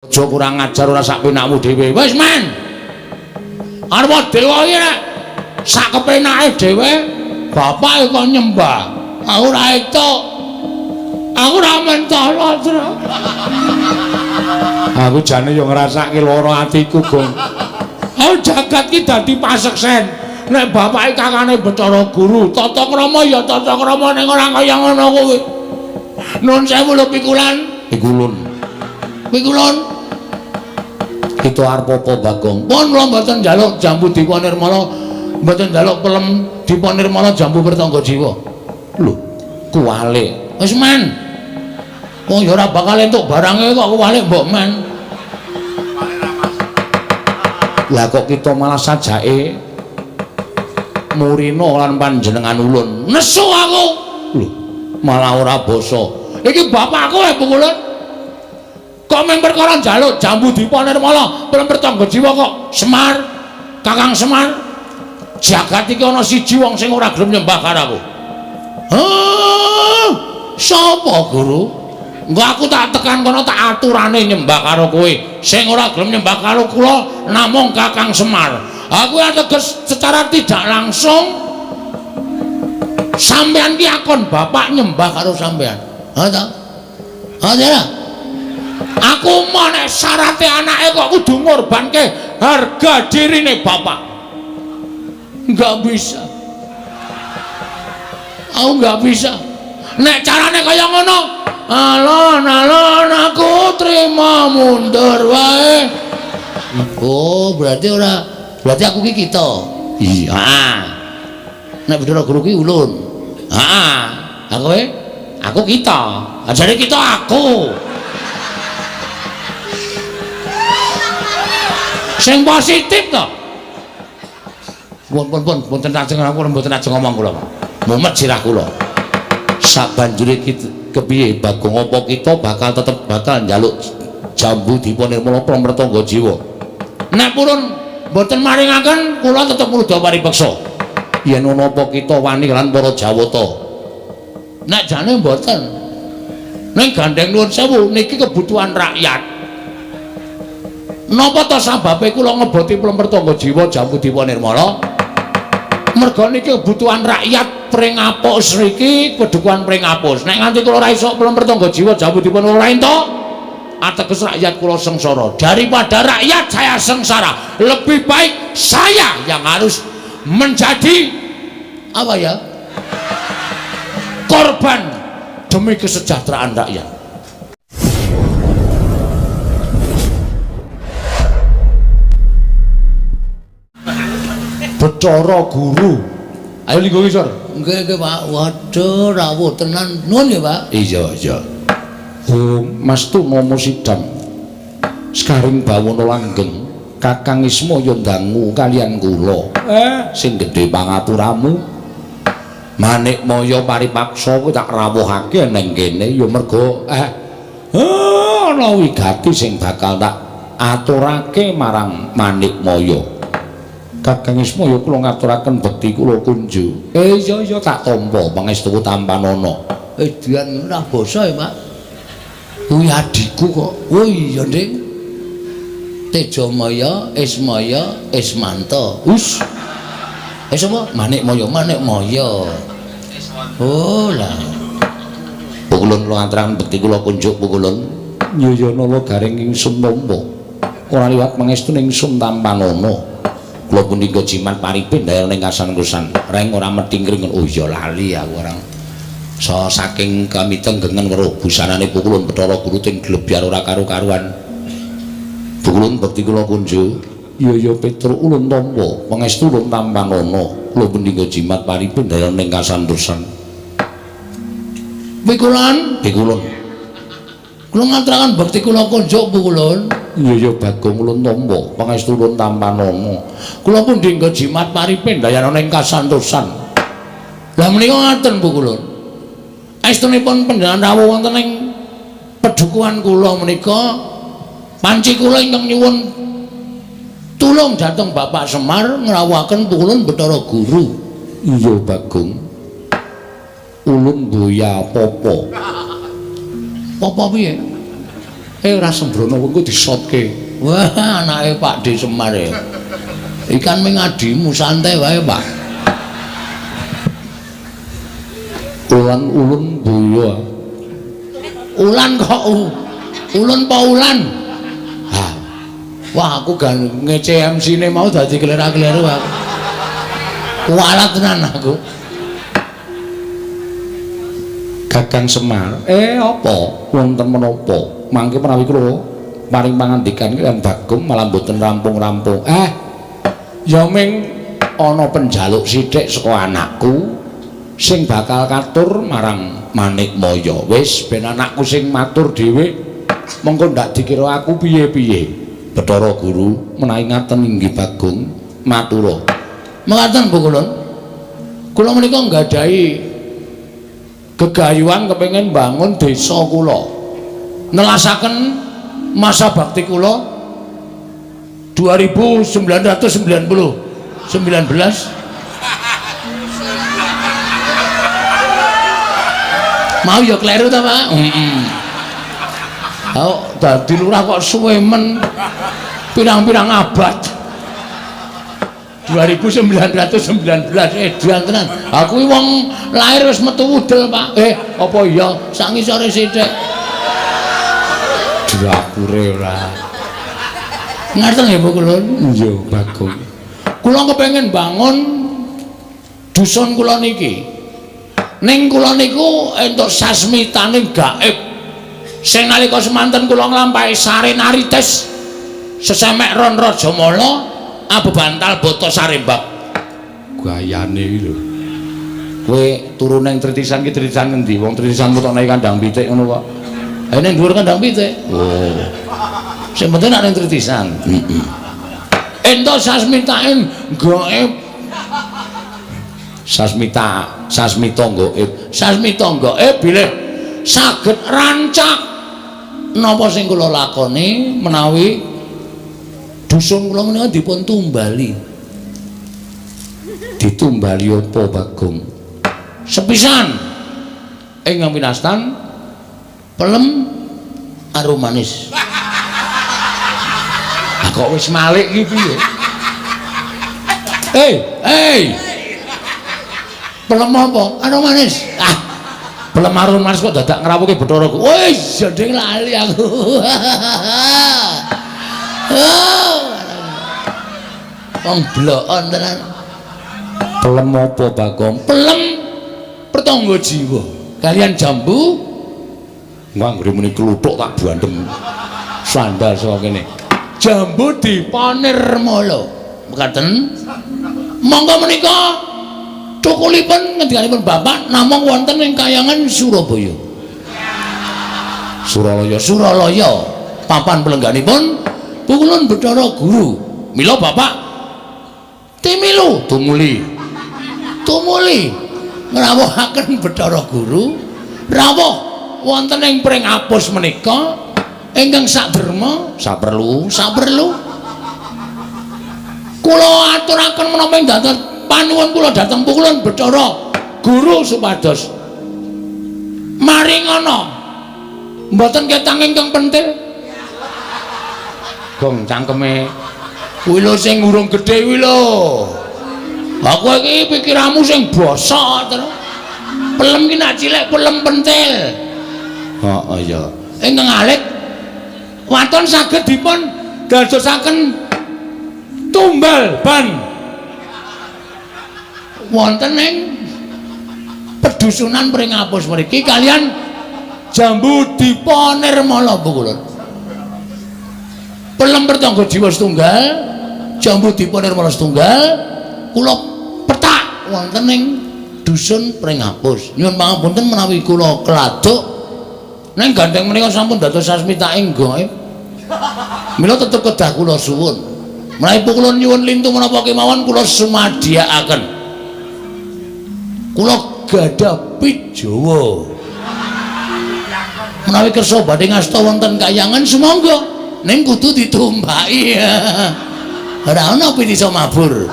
Aja kurang ajar ora sak penakmu dhewe. Wis men. Arep dewa iki nek sak kepenake dhewe bapake kok nyembah. Aku ora entuk. Aku ora mentala, Tru. Aku jane yo ngrasake lara atiku, Gong. Aku jagat ki dadi paseksen. Nek bapake kakane Bathara Guru, tata krama ya tata krama ning ora kaya ngono kuwi. Nun sewu lho pikulan. Pikulun. Pikulun. Kita arep apa, Bagong? Pun kula mboten njaluk jambu Dipa Nirmala, mboten njaluk pelem Dipa Nirmala jambu Pertangga Jiwa. Lho, kuwalik. Wis men. Wong ya ora bakal entuk barange kok kuwalik mbok men. Lah kok kita malah sajake murina lan panjenengan ulun. Nesu aku. Lho, malah ora basa. Iki bapakku e pukulun. Kok mung perkara njaluk jambu Dipa Nirmala, pelem Pertangga Jiwa kok Semar, Kakang Semar. Jagat iki ana siji wong sing ora gelem nyembah karo aku. Hah? Sapa, Guru? Engko aku tak tekan kono tak aturane nyembah karo kowe. Sing ora gelem nyembah karo kula namung Kakang Semar. Aku ateges secara tidak langsung sampean ki akon bapak nyembah karo sampean. Ha ta? Ha ta? Aku mau nek syarate anake kok kudu ngorbanke harga dirine bapak. Enggak bisa. Aku enggak bisa. Nek carane kaya ngono, alon-alon aku trima mundur wae. Oh, berarti ora, berarti aku ki kita. Iya. Nek Bathara Guru ki ulun. Heeh. Aku e? Aku kita. Ajare kita aku. Sing positif to. Pun pun pun mboten ajeng aku mboten ajeng ngomong kula. Mumet sirah kula. Sabanjure kepiye Bagong apa kita bakal tetep bakal njaluk jambu Dipa Nirmala Pramratangga Jiwa. Nek purun mboten maringaken kula tetep ngruda paripeksa. Yen ana apa kita wani lan para Jawata. Nek jane mboten. Ning gandeng nuwun sewu niki kebutuhan rakyat. Napa ta sababe kula ngeboti Plempertangga Jiwa Jambu Dipa Nirmala? Merga niki kebutuhan rakyat Pringapus niki pedukuhan Pringapus. Nek nganti kula ora iso Plempertangga Jiwa Jambu Dipa Nirmala entuk, ateges rakyat kula sengsara. Daripada rakyat saya sengsara, lebih baik saya yang harus menjadi apa ya? Korban demi kesejahteraan rakyat. Bathara Guru. Ayo linggo ngisor. Nggih, nggih, Pak. Waduh, rawuh tenan. Nuwun ya, Pak. Iya, iya. Oh, Mas Tunomo Sidam. Sekaring bawana langgeng, Kakang Ismaya ndangu kalian kula. Sing gedhe pangapuramu. Manikmaya paripaksa kuwi tak rawuhake ning kene ya merga ana wigati sing bakal tak aturake marang Manikmaya. Kakang Ismaya kula ngaturaken bekti kula kunju. Iya iya tak tampa pangestu tampanana. Dian ora basa ya, Pak. Kuwi adhiku kok. Oh iya, Dik. Tejamaya, Ismaya, Ismanto. Us. Sapa? Manikmaya, Manikmaya. Oh lah. Pukulun kula ngaturaken bekti kula kunjuk pukulun. Nyaya nala garing ingsun tampa. Ora liwat pangestu ingsun tampanana. Kula punika jimat paripin dayang ing kasan-kusan. Reng ora metingkring. Oh iya lali aku orang. So saking kamitenggengen weruh busanane Pukulun Bathara Guru ting glebyar ora karu-karuan. Pukulun bekti kula kunjuk. Iya iya Petruk ulun tampa, pangestu ulun tampanana. Kula punika jimat paripin dayang ing kasantosan. Pikulun, Pikulun. Kula ngaturaken bekti kula kunjuk Pukulun. Iya iya Bagong ulun tampa, pangestu ulun tampanana. Kula pundi nggo jimat paripin dayana ing kasantosan. Lah menika ngaten Pukulun. Estunipun panjenengan rawuh wonten ing pedukuhan kula menika panci kula ingkang nyuwun tulung dhateng Bapak Semar ngrawuhaken Pukulun Bathara Guru. Iya Bagong. Ulun boya popo. Popo piye? Ora sembrono engko disotke. Wah, anake Pak D Semar e. Ikan ming adimu santai wae, Pak. Ulan ulun buya. Ulan kok ulun pa ulan? Ha. Wah, aku gan ngece MC-ne mau dadi klera-kleru aku. Kualat tenan aku. Kakang Semar, apa? Wonten menapa? Mangke menawi kula paring pangandikan kaliyan Bagong malah mboten rampung-rampung. Ya ming ana penjaluk sithik saka anakku sing bakal katur marang Manikmaya. Wis ben anakku sing matur dhewe, mengko ndak dikira aku piye-piye. Bathara Guru menawi ngaten inggih Bagong matura. Mekaten Bu Kulun. Kula menika nggadahi gegayuhan kepengin bangun desa kula. Nelasaken masa bakti kula 2990 19 mau ya kleru ta Pak? Heeh. Oh, dadi lurah kok suwe men pirang-pirang abad. 2919 edan tenan. Aku iki wong lahir wis metu wudel, Pak. Apa iya sak ngisore sithik. Drakure ora. Ngerti nggih Bu Kulun? Iya, Bagong. Kula kepengin bangun dusun kula niki. Ning kula niku entuk sasmitane gaib. Sing nalika semanten kula nglampahi sarenarites sesemek ron Rajamala abebantal bata sarembab. Gayane iki lho. Kowe turu ning tritisan ki tritisan ngendi? Wong tritisan kok nek kandang pitik ngono kok. Ning dhuwur kandang pitik. Oh. Sing penting nek ning tritisan. Heeh. Entuk sasmitane gaib. Sasmita, sasmita gaib. Sasmita gaib bilih saged rancak napa sing kula lakoni menawi dusun kula menika dipun tumbali. Ditumbali apa Bagong? Sepisan ingkang pinastan pelem arum manis. Lah kok wis malik iki piye? Pelem apa? Arum manis. Ah, pelem arum manis kok dadak ngrawuhke Bathara Guru. Wis jadeng lali aku. Wong blokon tenan. Pelem apa Bagong? Pelem pertangga jiwa. Kalian jambu nganggere muni kluthuk tak bandem. Sandal saka kene. Jambu dipanirmala. Mekaten. Monggo menika cukulipun ngendikanipun Bapak namung wonten ing kayangan Surabaya. Suralaya, Suralaya. Papan pelengganipun Pukulun Bathara Guru. Mila Bapak timilu tumuli. Tumuli ngrawuhaken Bathara Guru rawuh wonten ing Pringapus menika ingkang saderma saperlu saperlu kula aturaken menapa ing dhateng panuwun kula dhateng Pukulun Bathara Guru supados maringana mboten ketang ingkang pentil. Gong cangkeme kuwi lho sing urung gedhe kuwi lho. Aku iki pikiranmu sing bosok terus. Pelem ki nak cilik pelem pentil. Heeh iya. Ingkang alit waton saged dipun dadosaken tumbal ban wonten ing pedusunan Pringapus mriki kalian jambu dipanirmala Bu Kulun. Pelem pertangga jiwa setunggal, jambu dipanirmala setunggal, kula petak wonten ing dusun Pringapus. Nyuwun pangapunten menawi kula keladuk ning gandeng menika sampun dados sasmita ing gaib. Mila tetep kedah kula suwun. Menawi kula nyuwun lintu menapa kemawon kula sumadiyakaken. Kula gadah pit Jawa. Menawi kersa badhe ngasta wonten kayangan sumangga ning kudu ditumbaki. Ora ana pit iso mabur.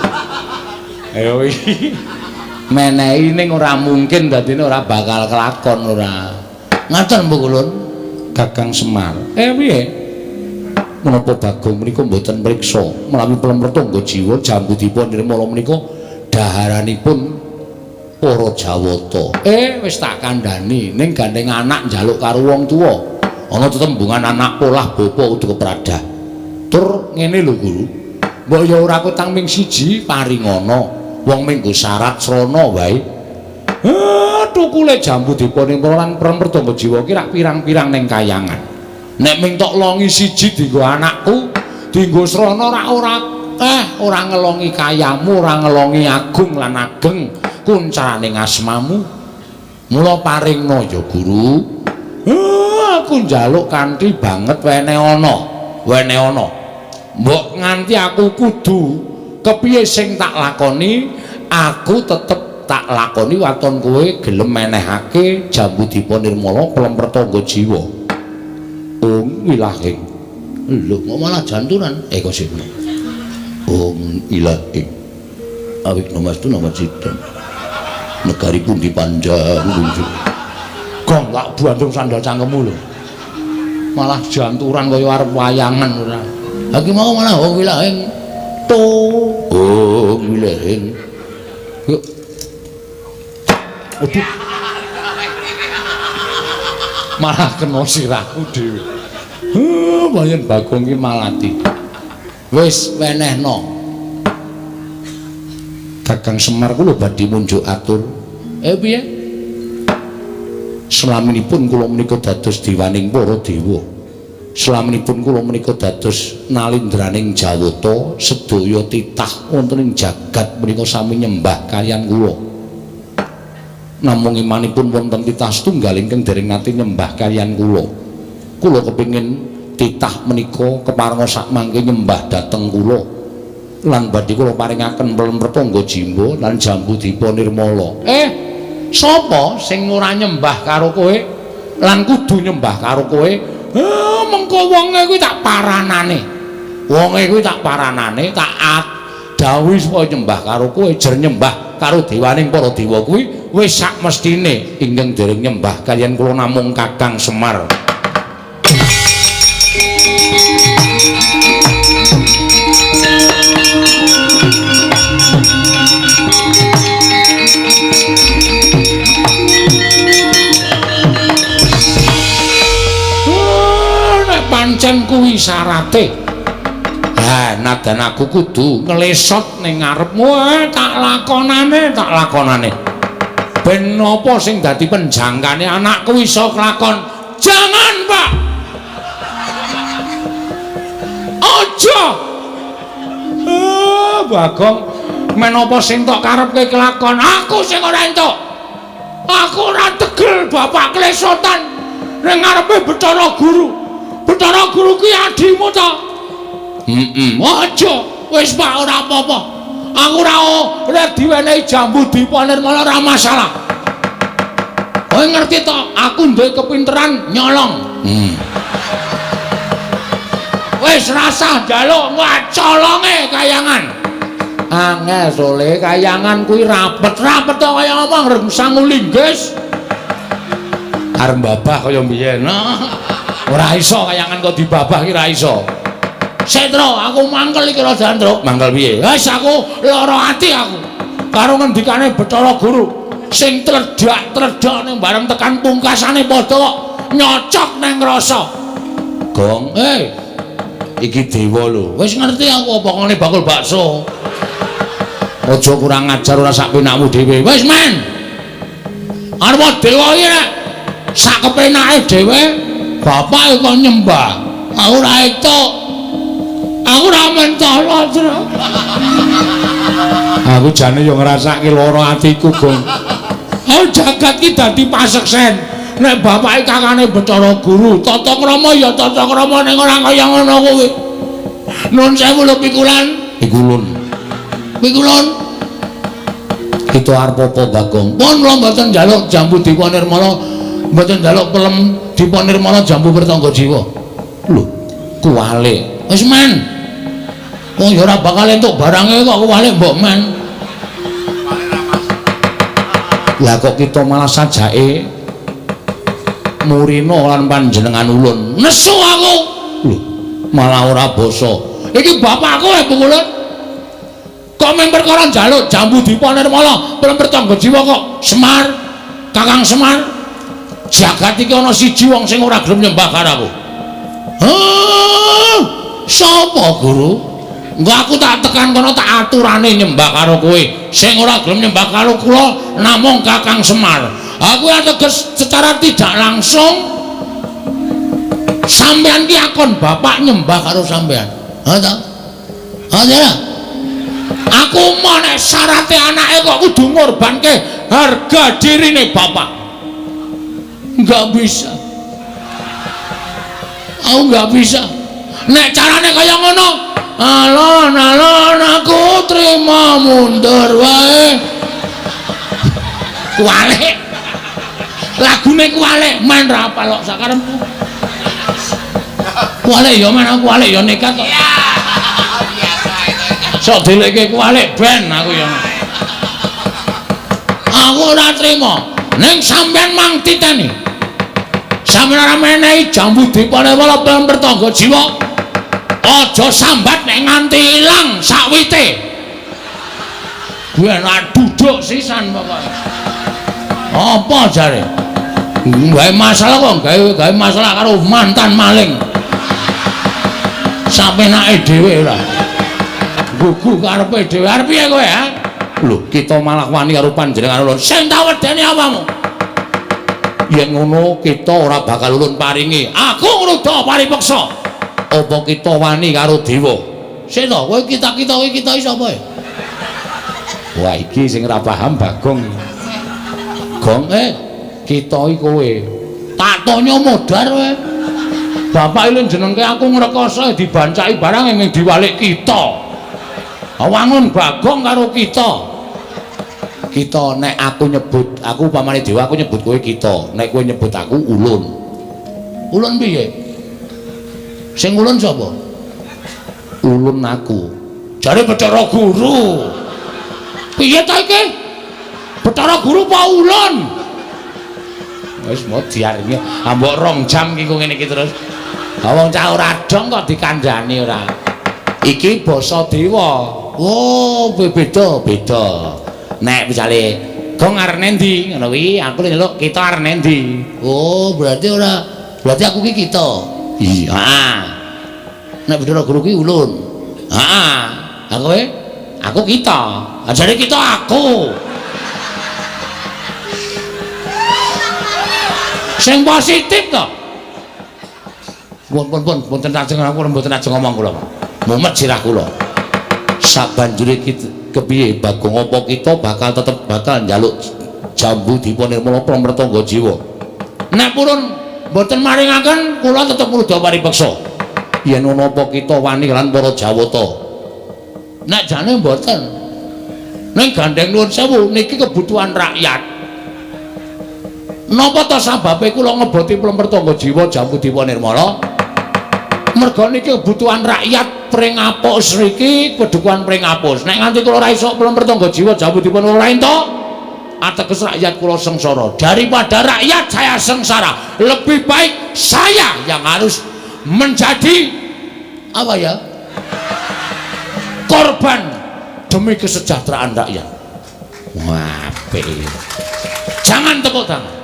Ayo iki menehi ning ora mungkin dadine ora bakal kelakon ora. Ngaten Bu Kulun. Kakang Semar. Piye? Menapa Bagong menika mboten mriksa menawi Pelem Pertangga Jiwa Jambudipa Nirmala menika daharanipun para Jawata. Wis tak kandhani ning gandeng anak njaluk karo wong tuwa. Ana tetembungan anak polah bapa kudu kepradah. Tur ngene lho Guru. Mbok ya ora kutang ming siji paringana. Wong minggu syarat srana wae. Tukule Jambudipa Nirmala lan Pelem Pertangga Jiwa ki rak pirang-pirang ning kayangan. Nek ming tok longi siji dienggo anakku, dienggo srana rak ora ora ngelongi kayamu, ora ngelongi agung lan ageng kuncarane asmamu. Mula paringna ya Guru. Aku njaluk kanthi banget wene ana, wene ana. Mbok nganti aku kudu kepiye sing tak lakoni, aku tetep tak lakoni waton kowe gelem menehake Jambudipa Nirmala Pelem Pertangga Jiwa. Ong ilahing. Lho kok malah janturan? Kok sik. Ong ilahing. Awik namastu nama cita. Negari pundi panjang pundi. Gong tak bandung sandal cangkemmu lho. Malah janturan kaya arep wayangan ora. Ha ki mau malah ong ilahing. To. Ong ilahing. Yuk. Aduh. Malah kena sirahku dhewe. Bayan Bagong ki malati. Wis wenehno. Kakang Semar kula badhe munjuk atur. Piye? Selaminipun kula menika dados dewaning para dewa. Selaminipun kula menika dados nalindraning Jawata, sedaya titah wonten ing jagat menika sami nyembah kaliyan kula. Namung imanipun wonten titah setunggal ingkang dereng nate nyembah kaliyan kula. Kula kepingin titah menika keparenga sakmangke nyembah dhateng kula. Lan badhe kula paringaken Pelem Pertangga Jiwa lan Jambudipa Nirmala. Sapa sing ora nyembah karo kowe lan kudu nyembah karo kowe? Mengko wonge kuwi tak paranane. Wonge kuwi tak paranane, tak dawuhi supaya nyembah karo kowe, jer nyembah karo dewaning para dewa kuwi wis sak mestine ingkang dereng nyembah kaliyan kula namung Kakang Semar. Nek pancen kuwi syarate, ha nadan aku kudu nglesot ning ngarepmu, tak lakonane, tak lakonane. Ben napa sing dadi penjangkane anakku iso kelakon? Jangan, Pak. Aja. Bagong, menapa sing tok karepke kelakon? Aku sing ora entuk. Aku ora tegel bapak klesotan ning ngarepe Bathara Guru. Bathara Guru ki adimu ta? Heeh. Aja. Wis Pak ora apa-apa. Aku ora diwenehi Jambudipa Nirmala ora masalah. Kowe ngerti to, aku duwe kepinteran nyolong. Wis rasah njaluk colonge kayangan. Angel sole kayangan kuwi rapet-rapet to kaya apa ngrengsang linggis. Arep babah kaya mbiyen. Ora iso kayangan kok dibabah ki ora iso. Setro, aku mangkel iki rada Andruk. Mangkel piye? Wis aku lara ati aku. Karo ngendikane Bathara Guru sing tledhak-tledhak ning bareng tekan pungkasane padha kok nyocok ning rasa. Gong, iki dewa lho. Wis ngerti aku apa ngene bakul bakso. Aja kurang ajar ora sak penakmu dhewe. Wis men. Arep dewa iki nek sak kepenake dhewe, bapak kok nyembah. Aku ora entuk. Aku ora mentolo, Tru. Aku jane yo ngrasake lara atiku, Gong. Aku jagat ki dadi paseksen. Nek bapake kakane Bathara Guru, tata krama ya tata krama ning ora kaya ngono kuwi. Nun sewu lho pikulan. Pikulun. Pikulun. Kita arep apa, Bagong? Pun kula mboten njaluk Jambudipa Nirmala, mboten njaluk Pelem Dipa Nirmala Jambu Pertangga Jiwa. Lho, kuwale. Wis men. Wong ya ora bakal entuk barange kok kuwale mbok men. Lah kok kita malah sajake Murina lan panjenengan ulun. Nesu aku. Lho, malah ora basa. Iki bapakku e Pukulun. Kok mung perkara njaluk jambu dipa nirmala, pelem tangga jiwa kok Semar, Kakang Semar. Jagat iki ana siji wong sing ora gelem nyembah karo aku. Hah? Sapa, Guru? Engko aku tak tekan kono tak aturane nyembah karo kowe. Sing ora gelem nyembah karo kula namung Kakang Semar. Aku ateges secara tidak langsung sampean ki akon bapak nyembah karo sampean. Ha ta? Ha ta? Aku mau nek syarate anake kok kudu ngorbanke harga dirine bapak. Enggak bisa. Aku enggak bisa. Nek carane kaya ngono, alon-alon aku trima mundur wae. Kuwalik. Lagune kuwalik men ra apal kok sakarepmu. Kuwalik ya men aku kuwalik ya nekat kok. Sok delekke kuwalik ben aku ya. Aku ora trima. Ning sampean mang titeni. Sampeyan ora menehi jambu dipane wala pertangga jiwa. Aja sambat nek nganti ilang sakwite. Gue nak duduk sisan pokoke. Apa jare? Gawe masalah kok gawe masalah karo mantan maling. Sapenake dhewe ora. Gugu karepe dhewe arep piye kowe ha? Lho, kita malah wani karo panjenengan ulun. Sing tak wedeni apamu? Yen ngono kita ora bakal ulun paringi. Aku ngruda paripeksa. Apa kita wani karo dewa? Sik to, kowe kita-kita kowe kita iki sapa ya? Wah, iki sing ora paham Bagong. Gong kita iki kowe. Tak tonyo modar kowe. Bapak iki jenengke aku ngrekoso dibancaki barang ing diwalik kita. Wangun Bagong karo kita. Kita nek aku nyebut, aku upamane dewa aku nyebut kowe kita, nek kowe nyebut aku ulun. Ulun piye? Sing ulun sapa? Ulun aku. Jare Bathara Guru. Piye ta iki? Bathara Guru apa ulun? Wis mau diaringi ambok 2 jam iki kok ngene iki terus. Ha wong cah ora dong kok dikandhani ora. Iki basa dewa. Oh, beda beda. Nek misale gong arep nendi ngono kuwi, aku nyeluk kita arep nendi. Oh, berarti ora, berarti aku ki kita. Iya, heeh. Nek Bathara Guru ki ulun. Heeh. Ha kowe? Aku kita. Jare kita aku. Sing positif to. Pun pun pun mboten ajeng aku mboten ajeng ngomong kula. Mumet sirah kula. Sabanjure kepiye Bagong apa kita bakal tetep bakal njaluk jambu dipa nirmala pramretangga jiwa. Nek purun mboten maringaken kula tetep ngruda paripeksa. Yen ana apa kita wani lan para Jawata. Nek jane mboten. Ning gandeng nuwun sewu niki kebutuhan rakyat. Napa ta sababe kula ngeboti pramretangga jiwa jambu dipa nirmala? Merga niki kebutuhan rakyat Pringapus riki, kedukuhan Pringapus. Nek nganti kula ora iso pramretangga jiwa jambu dipa ora entuk, ateges rakyat kula sengsara. Daripada rakyat saya sengsara, lebih baik saya yang harus menjadi apa ya? Korban demi kesejahteraan rakyat. Wah, apik. Jangan tepuk tangan.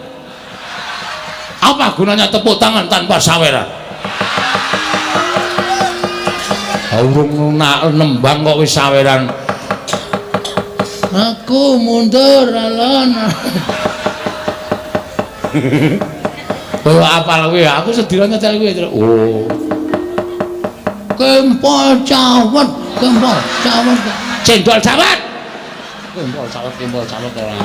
Apa gunanya tepuk tangan tanpa saweran? Urung nembang kok wis saweran. Aku mundur alon. Kaya apal kuwi, aku sedina nyetel kuwi. Oh. Kempol cawet, kempol cawet. Cendol cawet. Kempol cawet, kempol cawet ora.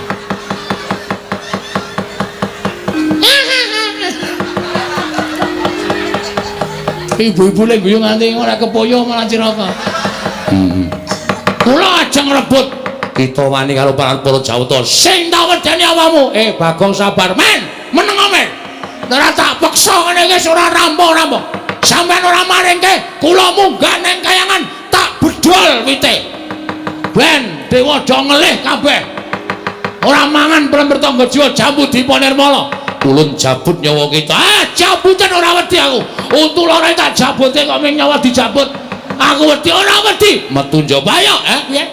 Ibu-ibu lek guyu nganti ora kepoyo malah cilaka. Kula ajeng rebut kita wani karo para Jawata. Sing tak wedeni awakmu. Bagong sabar men, meneng men. Ora tak peksa ngene iki ora rampung-rampung. Sampeyan ora maringke, kula munggah nang kayangan tak bedol wite. Ben dewa do ngelih kabeh. Ora mangan pramretangga jiwa jambu dipa nirmala. Ulun jabut nyawa kita. Ah, jabutan ora wedi aku. Untu loro tak jabute kok ming nyawa dijabut. Aku wedi ora wedi. Metu njaba ayo, piye?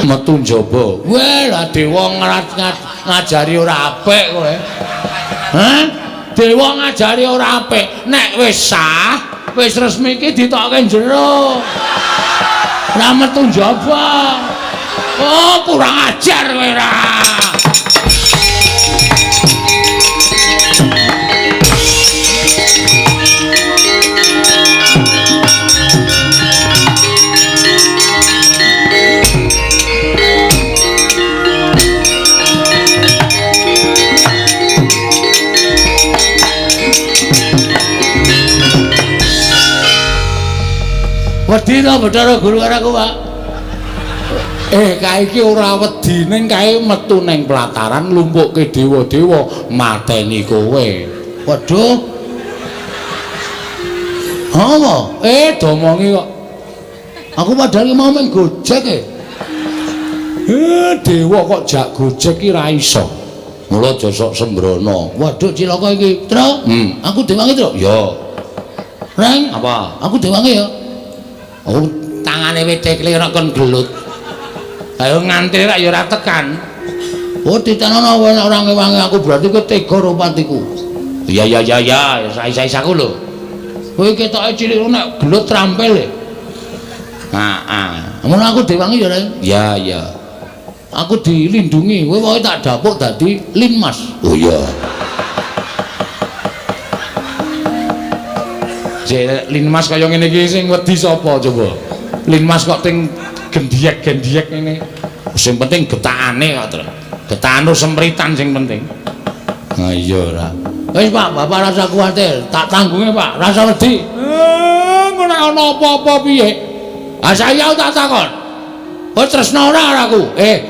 Metu njaba. Weh, lah dewa ngajari ora apik kowe. Hah? Dewa ngajari ora apik. Nek wis sah, wis resmi iki ditokke jero. Ora metu njaba. Oh, kurang ajar kowe ora. Wedi to Bathara Guru karo aku, Pak? Kae iki ora wedi ning kae metu ning pelataran nglumpukke dewa-dewa mateni kowe. Waduh. Apa? Domongi kok. Aku padahal mau main Gojek e. Dewa kok jak Gojek ki ra iso. Mula aja sok sembrono. Waduh cilaka iki, Tru. Aku dewangi, Tru. Ya. Reng, apa? Aku dewangi ya. Oh, tangane wit tekle ora kon gelut. Ayo ngantri rak ya ora tekan. Oh, ditanono ora ngewangi aku berarti kowe tega karo patiku. Iya ya ya ya, sais-sais aku lho. Kowe ketoke cilik nek gelut trampil e. Heeh. Ngono aku dewangi ya, Reng. Ya ya. Aku dilindungi, kowe pokoke tak dapuk dadi Linmas. Oh iya. Linmas kaya ngene iki sing wedi sapa coba? Linmas kok ting gendhiyek-gendhiyek ngene. Sing penting getakane kok, Tru. Getakan sempritan sing penting. Ha iya ora. Wis Pak, Bapak rasa kuwatir, tak tanggunge Pak, rasa wedi. Ngono nek ana apa-apa piye? Ha saya tak takon. Kowe tresna ora karo aku?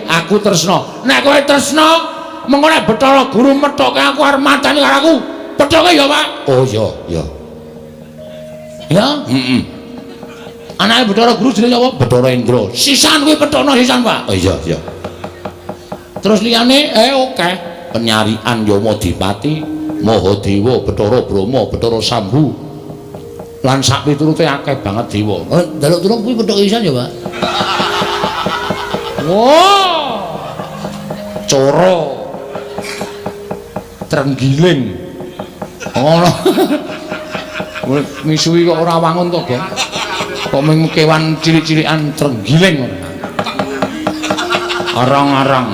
Aku tresna. Nek kowe tresna, mengko nek Bathara Guru methoke aku arep mateni karo aku. Pethoke ya, Pak. Oh iya, iya. Ya, heeh. Anake Bathara Guru jenenge sapa? Bathara Indra. Sisan kuwi pethokno sisan, Pak. Oh iya, iya. Terus liyane oke. Penyarian Yamadipati, Mahadewa, Bathara Brahma, Bathara Sambu. Lan sak piturute akeh banget dewa. Oh, njaluk tulung kuwi pethoke sisan ya, Pak. Wah. Coro. Trenggiling. Ngono. Misuwi kok ora wangun to, Gong. Kok mung kewan cilik-cilikan trenggiling ngono. Arang-arang.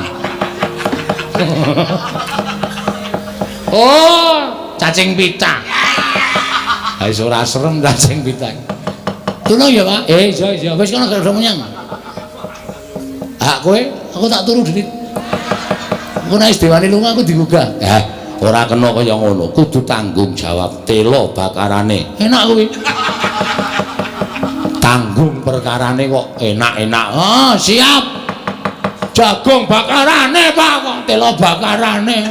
Oh, cacing pita. Ha wis ora serem cacing pita. Tulung ya, Pak. Iya iya, wis kono gak menyang. Hak kowe, aku tak turu dhewe. Engko nek wis dewani lunga aku digugah. Ora kena kaya ngono, kudu tanggung jawab tela bakarane. Enak kuwi. Tanggung perkarane kok enak-enak. Oh, siap. Jagung bakarane, Pak, kok tela bakarane.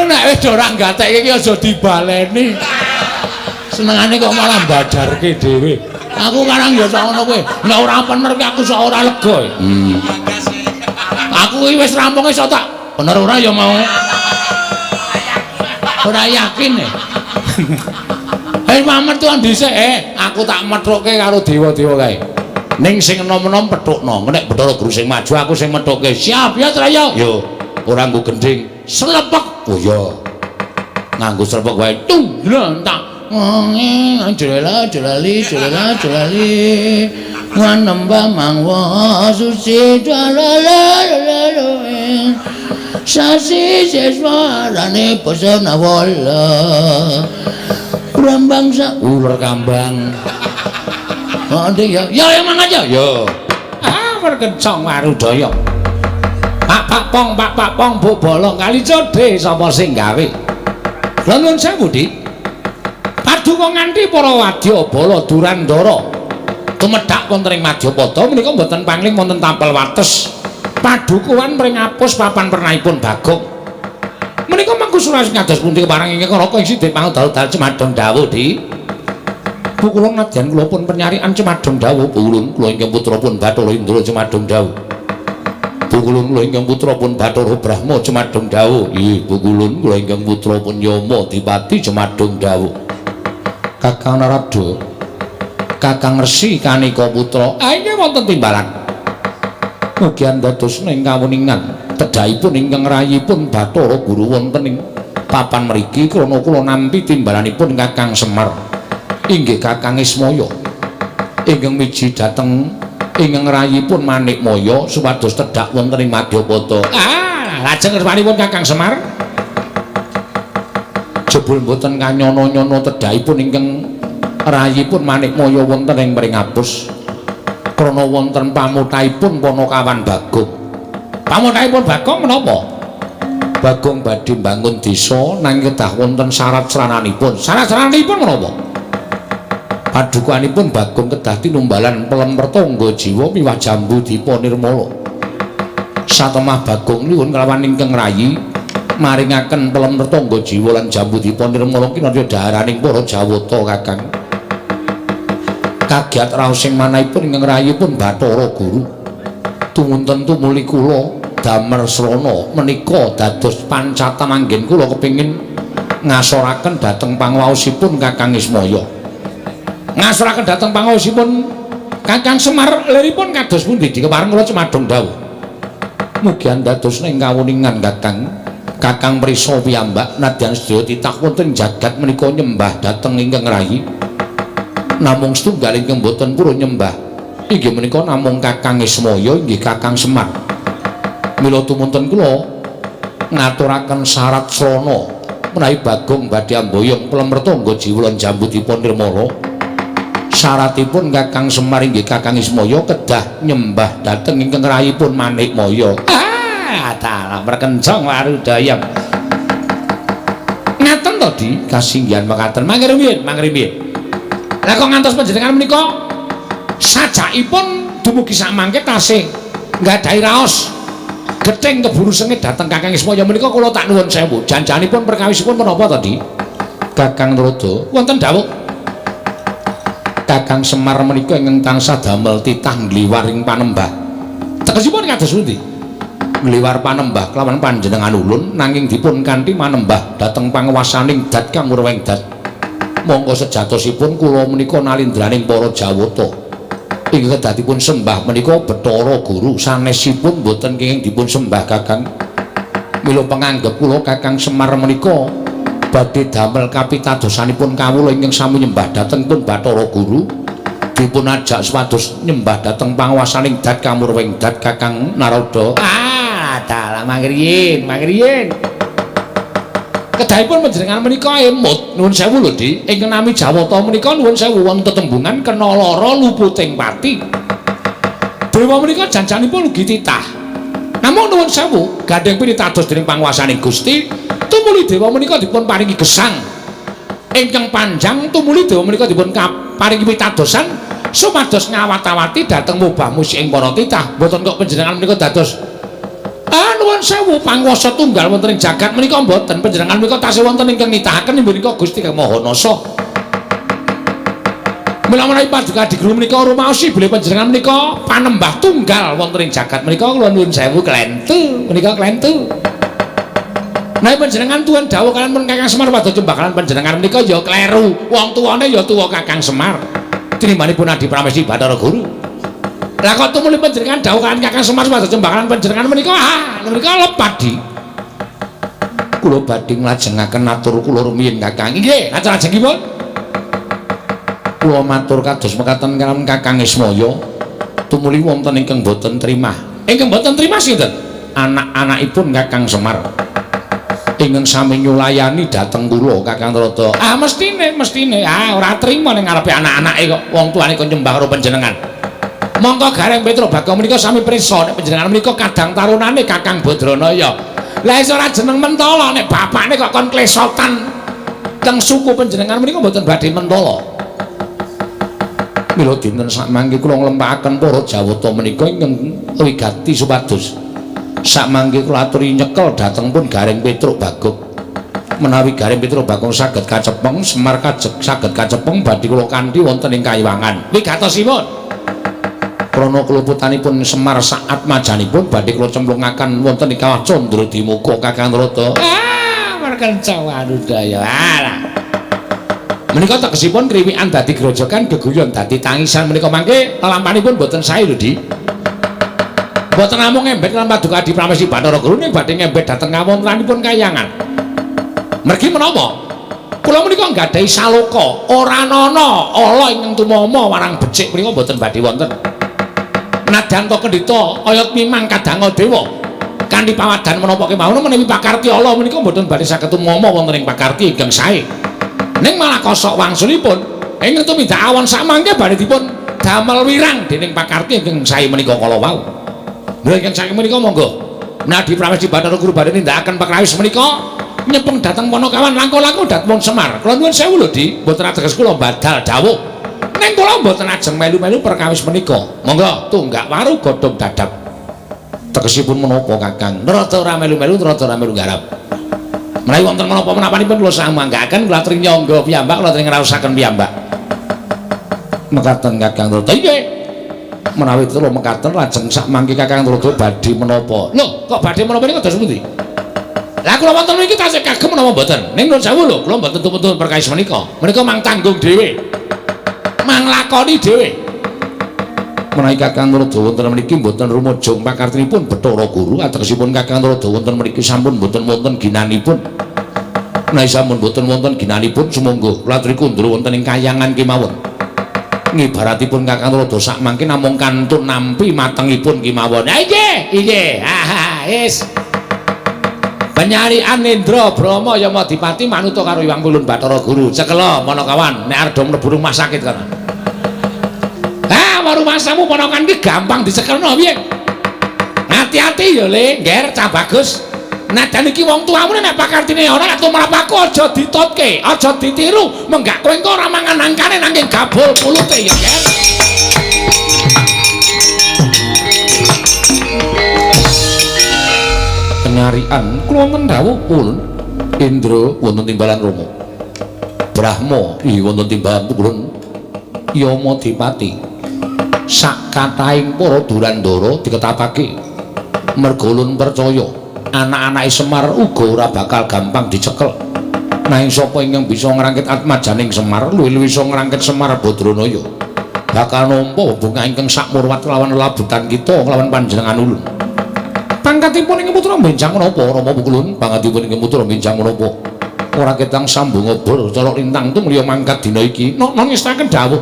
Nek wis ora gatekke iki aja dibaleni. Senengane kok malah badarke dhewe. Aku karang ya sak ngono kowe. Nek ora bener ki aku sak ora lega. Aku iki wis rampung iso tak bener ora ya mau. Ora yakin e. Mametuan dhisik, aku tak methuke karo dewa-dewa kae. Ning sing enom-enom pethukno, nek Bathara Guru sing maju aku sing methuke. Siap ya, Traya? Yo, ora nggo gendhing. Slepek. Oh iya. Nganggo slepek wae. Tung, tak. Jlela jlali jlela jlali. Wanembah mangwa suci jlalala. Sasi seswarane pesona wala. Brambang sa ular kambang. Oh, ya, ya emang aja. Yo. Ah, merkencong warudaya. Pak pak pong, pak pak pong, bu bolong kali codhe sapa sing gawe. Lha nuwun sewu, Dik. Paduka nganti para wadya bala Durandara tumedhak wonten ing Madyapada menika mboten pangling wonten tapel wates. Padukuhan pringapus papan pernahipun Bagong. Menika mangku suras kados pundi kepareng ingkang raka ing sidhe pangudal-dal Cemadon dawuh, Dik. Bu kula nadyan kula pun penyarian Cemadon dawuh, Bu ulun kula ingkang putra pun Bathara Indra Cemadon dawuh. Bu Bukulun kula ingkang putra pun Bathara Brahma cumadung dawuh. Nggih, Bukulun kula ingkang putra pun Yama Dipati cumadung dawuh. Kakang Narada, Kakang Resi Kanika putra. Ah inggih wonten timbalan. Mugi andados ing kawuningan tedhahipun ingkang rayipun Bathara Guru wonten ing papan mriki krana kula nampi timbalanipun Kakang Semar. Inggih Kakang Ismaya. Ingkang miji dhateng ingkang rayipun Manikmaya supados tedhak wonten ing Madyapada. Ah, lajeng kersanipun Kakang Semar. Jebul mboten kanyono-nyono tedhakipun ingkang rayipun Manikmaya wonten ing Pringapus. Krana wonten pamutaipun Panakawan Bagong. Pamutaipun Bagong menapa? Bagong badhe mbangun desa nanging kedah wonten syarat srananipun. Syarat srananipun menapa? Padukanipun Bagong kedah tinumbalan pelem pertangga jiwa miwah jambu dipa nirmala. Satemah Bagong nyuwun kelawan ingkang rayi maringaken pelem pertangga jiwa lan jambu dipa nirmala kinarya dhaharaning para Jawata Kakang. Kagiat raos sing manahipun ingkang rayipun Bathara Guru. Tumunten tumuli kula damel srana menika dados pancatan anggen kula kepingin ngasoraken dhateng pangwaosipun Kakang Ismaya. Ngasraken dhateng pangaosipun Kakang Semar liripun kados pundi dikepareng kula cumadung dawuh. Mugi andados ing kawuningan Kakang. Kakang prisa piyambak nadyan sedaya titah wonten jagat menika nyembah dhateng ingkang rayi. Namung setunggal ingkang boten purun nyembah inggih menika namung Kakang Ismaya inggih Kakang Semar. Mila tumunten kula ngaturaken syarat srana menawi Bagong badhe amboyong pelem mertangga jiwa lan jambu dipun nirmala. Syaratipun Kakang Semar inggih Kakang Ismaya kedah nyembah dhateng ingkang rayipun Manikmaya. Ah, dalah merkencong warudaya. Ngaten to, Di? Kasinggihan mekaten. Mangke rumiyin, mangke rumiyin. Lah kok ngantos panjenengan menika sajakipun dumugi samangke tasih nggadahi raos gething keburu sengit dhateng Kakang Ismaya menika kula tak nuwun sewu. Janjanipun perkawisipun menapa to, Di? Kakang Narada, wonten dawuh. Kakang Semar menika ingkang tansah damel titah ngliwar ing panembah. Tegesipun kados pundi? Ngliwar panembah kelawan panjenengan ulun nanging dipun kanthi manembah dhateng panguwasaning dat kang murweng dat. Mongko sejatosipun kula menika nalindraning para Jawata. Ingkang kedadipun sembah menika Bathara Guru sanesipun boten kenging dipun sembah Kakang. Mila penganggep kula Kakang Semar menika badhe damel kapitadosanipun kawula ingkang sami nyembah dhateng pun Bathara Guru dipun ajak supados nyembah dhateng panguwasaning dat kamurwing dat Kakang Narada. Ah, dalah mangriyin, mangriyin. Kedahipun panjenengan menika emut nuwun sewu lho, Di. Ingkang nami Jawata menika nuwun sewu wonten tetembungan kena lara luputing pati. Dewa menika janjanipun ugi titah. Namung nuwun sewu gandheng pinitados dening panguwasaning Gusti tumuli dewa menika dipun paringi gesang ingkang panjang tumuli dewa menika dipun paringi pitadosan supados ngawat-awati dhateng mubah musik ing para titah. Mboten kok panjenengan menika dados ah nuwun sewu panguwasa tunggal wonten ing jagat menika mboten. Panjenengan menika tasih wonten ingkang nitahaken inggih menika Gusti Kang Maha Nasa. Mila menawi paduka Adiguru menika rumaosi bilih panjenengan menika panembah tunggal wonten ing jagat menika kula nuwun sewu klentu menika klentu. Nek panjenengan tuwin dawuh kaliyan pun Kakang Semar padha cembakalan panjenengan menika ya kleru. Wong tuwane ya tuwa Kakang Semar. Tinimbanipun Adi Pramesti Bathara Guru. Lah kok tumuli panjenengan dawuh kaliyan Kakang Semar padha cembakalan panjenengan menika ah menika lepat Di. Kula badhe nglajengaken atur kula rumiyin Kakang. Inggih, lajengipun. Kula matur kados mekaten kaliyan Kakang Ismaya. Tumuli wonten ingkang boten trimah. Ingkang boten trimah sinten? Anak-anakipun Kakang Semar. Ingkang sami nyulayani dhateng kula Kakang Narada. Ah mestine, mestine. Ah ora trima ning ngarepe anak-anake kok wong tuane kon nyembah karo panjenengan. Mongko Gareng Petruk Bagong menika sami prisa nek panjenengan menika kadang tarunane Kakang Badranaya. Lah iso ora jeneng mentala nek bapakne kok kon klesotan teng suku panjenengan menika mboten badhe mentala. Mila dinten sakmangke kula nglempakaken para Jawata menika ingkang wigati supados sakmangke kula aturi nyekel dhateng pun Gareng Petruk Bagong. Menawi Gareng Petruk Bagong saged kacepeng, Semar kajeg saged kacepeng badhe kula kanthi wonten ing kayiwangan. Wigatosipun. Krana keluputanipun Semar saat majanipun badhe kula cemplungaken wonten ing kawah Candradimuka Kakang Narada. Ah, merkenca warudaya. Alah. Menika tegesipun kriwikan dadi grojogan, geguyon dadi tangisan menika mangke lelampanipun boten sae lho, Di. Mboten namung ngembet lan Paduka Adi Pramesti Bathara Guru ning badhe ngembet dhateng kawontenanipun kayangan. Mergi menapa? Kula menika nggadahi saloka, ora ana ala ingkang tumama warang becik menika mboten badhe wonten. Nadyan to kendhita oyot mimang kadanga dewa kanthi pawadan menapa kemawon menawi pakarti ala menika mboten badhe saged tumama wonten ing pakarti ingkang sae. Ning malah kosok wangsulipun ingkang tumindak awon samangke badhe dipun damel wirang dening pakarti ingkang sae menika kala wau. Lha ingkang saking menika monggo Nadi Pramesti Bathara Guru badhe nindakaken pakrawis menika nyepeng dhateng Panakawan langkung-langkung dhateng Semar. Kula nuwun sewu lho, Di, mboten ateges kula badal dawuh. Ning kula mboten ajeng melu-melu perkawis menika. Monggo tunggak waru godhong dadap. Tegesipun menapa, Kakang? Rada ora melu-melu, rada ora melu garap. Menawi wonten menapa menapanipun kula samanggaaken, kula aturi nyangga piyambak, kula aturi ngraosaken piyambak. Mekaten Kakang Narada. Nggih. Menawi kula mekaten lajeng sakmangke Kakang Narada badhe menapa? Lho, kok badhe menapa niku kados pundi? Lah kula wonten mriki tasih kagem menapa mboten? Ning nuwun sewu lho, kula mboten tumpun perkawis menika. Menika mang tanggung dhewe. Mang lakoni dhewe. Menawi Kakang Narada wonten mriki mboten rumujung pakartinipun Bathara Guru, ategesipun Kakang Narada wonten mriki sampun mboten wonten ginanipun. Menawi sampun mboten wonten ginanipun sumangga kula aturi kundur wonten ing kayangan kemawon. Ngibaratipun Kakang Narada sakmangke namung kantun nampi matengipun kemawon. Ha inggih, inggih. Ha ha wis. Penyarian Indra Brahma Yamadipati manuta karo Hyang Pulun Bathara Guru. Cekela Panakawan nek arep mlebu rumah sakit kono. Ah, rumasamu ponakan iki gampang dicekelno piye? Hati-hati ya Le, ngger cah bagus. Najan iki wong tuamu nek pakartine ora nek tumrap aku aja ditutke, aja ditiru, menggak kowe engko ora mangan angkane nanging gabul pulute ya, Nger. Penyarian kula wonten dawuh pun Indra wonten timbalan Rama. Brahma ih wonten timbalan pun Yamadipati. Sak kathahing para durandara diketapake merga ulun percaya anak-anake Semar uga ora bakal gampang dicekel. Nanging sapa ingkang bisa ngrangkit atmajaning Semar luwih-luwih iso ngrangkit Semar Badranaya bakal nampa bungah ingkang sakmurwat lawan labutan kita lawan panjenengan ulun. Pangkatipun ing putra benjang menapa Rama Pukulun? Pangkatipun ing putra benjang menapa? Ora ketang sambung obor colok lintang tumliya mangkat dina iki. Nono ngestaken dawuh.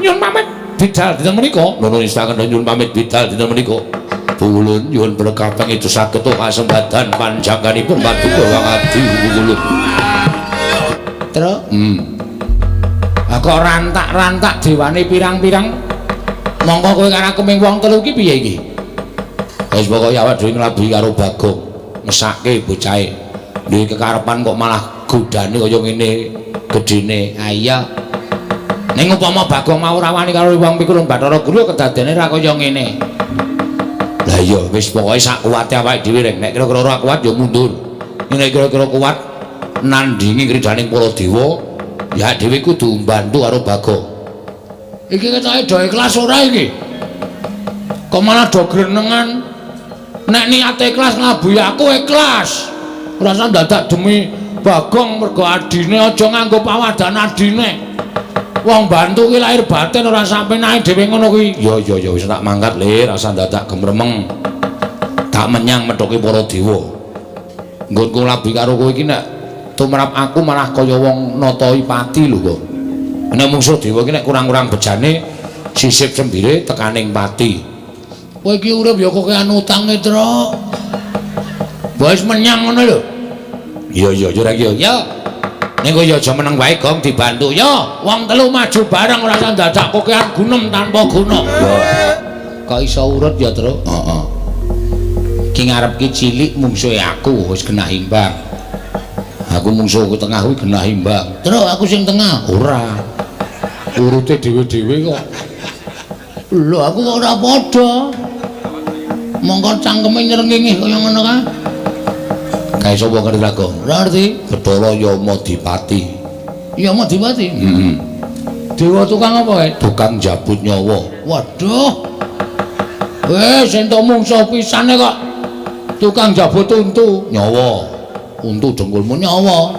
Nyuwun pamit bidal dinten menika. Nono ngestaken nyuwun pamit bidal dinten menika. Pukulun nyuwun berkah pangestu saged kasembadan panjangkanipun paduka Kang Adi Pukulun. Tru. Ah kok rantak-rantak dewane pirang-pirang. Mongko kowe karo aku ming wong telu iki piye iki? Wis pokoke awak dhewe nglabuhi karo Bagong, mesake bocahe. Duwe kekarepan kok malah godane kaya ngene gedene. Ha iya. Ning upama Bagong mau ora wani karo wong pikulun Bathara Guru kedadene ora kaya ngene. Lah iya wis pokoke sak kuwate awake dhewe reng. Nek kira-kira ora kuat ya mundur. Nek kira-kira kuat nandingi kridaning para dewa, ya dhewe kudu mbantu karo Bagong. Iki ketoke do ikhlas ora iki? Kok malah do grenengan? Nek niate ikhlas nglabuhi aku ikhlas. Ora usah dadak demi Bagong mergo adine aja nganggo pawadan adine. Wong bantu ki lahir batin ora sampe nae dhewe ngono kuwi. Ya ya ya wis tak mangkat Le, ora usah dadak gemremeng. Tak menyang methuke para dewa. Nggonku nglabuhi karo kowe iki nek tumrap aku malah kaya wong natoi pati lho kok. Nek mungsuh dewa iki nek kurang-kurang bejane sisip sembire tekaning pati. Kowe iki urip ya kokean utange, Truk. Wis menyang ngono lho. Iya iya ya ora iki ya. Ning kowe ya aja meneng wae Gong dibantu. Ya, wong telu maju bareng ora usah dadak kokean gunem tanpa guna. Ya. Kok iso urut ya, Truk? Heeh. Iki ngarep ki cilik mungsuhe aku wis genah imbang. Aku mungsuhku tengah kuwi genah imbang. Truk aku sing tengah. Ora. Urute dhewe-dhewe kok. Lho aku kok ora padha. Mongko cangkeme nyrengenge kaya ngono kae. Kae sapa ngerti Bagong? Ora ngerti. Bathara Yamadipati. Yamadipati? Heeh. Dewa tukang apa kae? Tukang jabut nyawa. Waduh. Wis entuk mungsuh pisane kok. Tukang jabut untu nyawa. Untu dengkulmu nyawa.